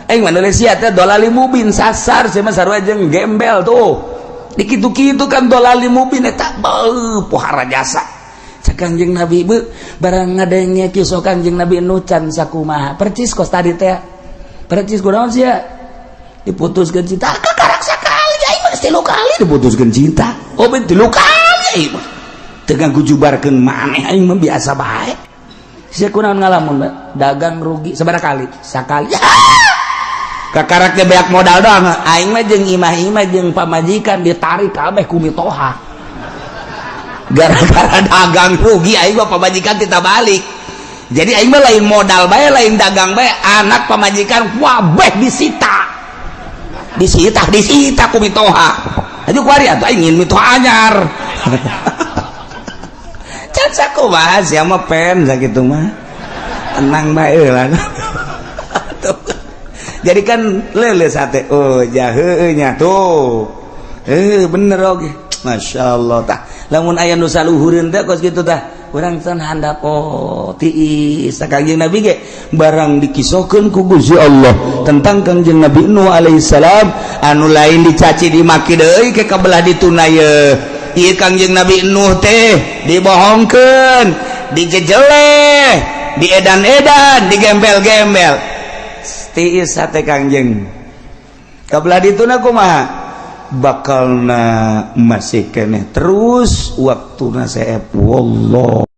aing mah deuleuh sia teh dhalalim mubin sasar sia mah sarua jeung gembel tuh dikitu-kitu kan dhalalim mubin eta beuh pohara jasa cak Kangjeng Nabi beuh barang ngadenge kisah Kangjeng Nabi Nuh can sakumaha percis kos tadi teh percis kunaon sia diputuskeun cinta kakarak sakali aing mah tilu kali diputuskeun cinta oh ben tilu kali aing mah teu ngagujubarkeun maneh aing mah biasa bae sia kunaon ngalamun dagang rugi sabaraha kali sakali kakaraknya beak modal doang aing mah jeung imah-imah jeung pamajikan ditarik kabeh ku mitoha gara-gara dagang rugi aing mah pamajikan kita balik Jadi aing mah lain modal bae, lain dagang bae, anak, pamajikan wabeh disita, disita, disita ku mitoha. Aja kuari atuh aing ingin mitoha anyar. Can sakumaha sia mah pen sakitu mah. Tenang bae lah. Jadi kan lele sate, oh jahe nya tuh, eh, bener oke, masya Allah. Tah, lamun aya nu saluhureun teh kos kitu, tah urang can handap. Oh, tiis. Kangjeng Nabi ge barang dikisahkeun ku Gusti Allah tentang Kangjeng Nabi Nuh alaihissalam, anu lain dicaci dimaki deui ke kabelah dituna ye. Ieu Kangjeng Nabi Nuh teh dibohongkeun, dijejeleh, diedan-edan, digembel-gembel. Tiis hate Kangjeng. Kabelah dituna kumaha bakalna masih keneh terus waktu seep. Wallah.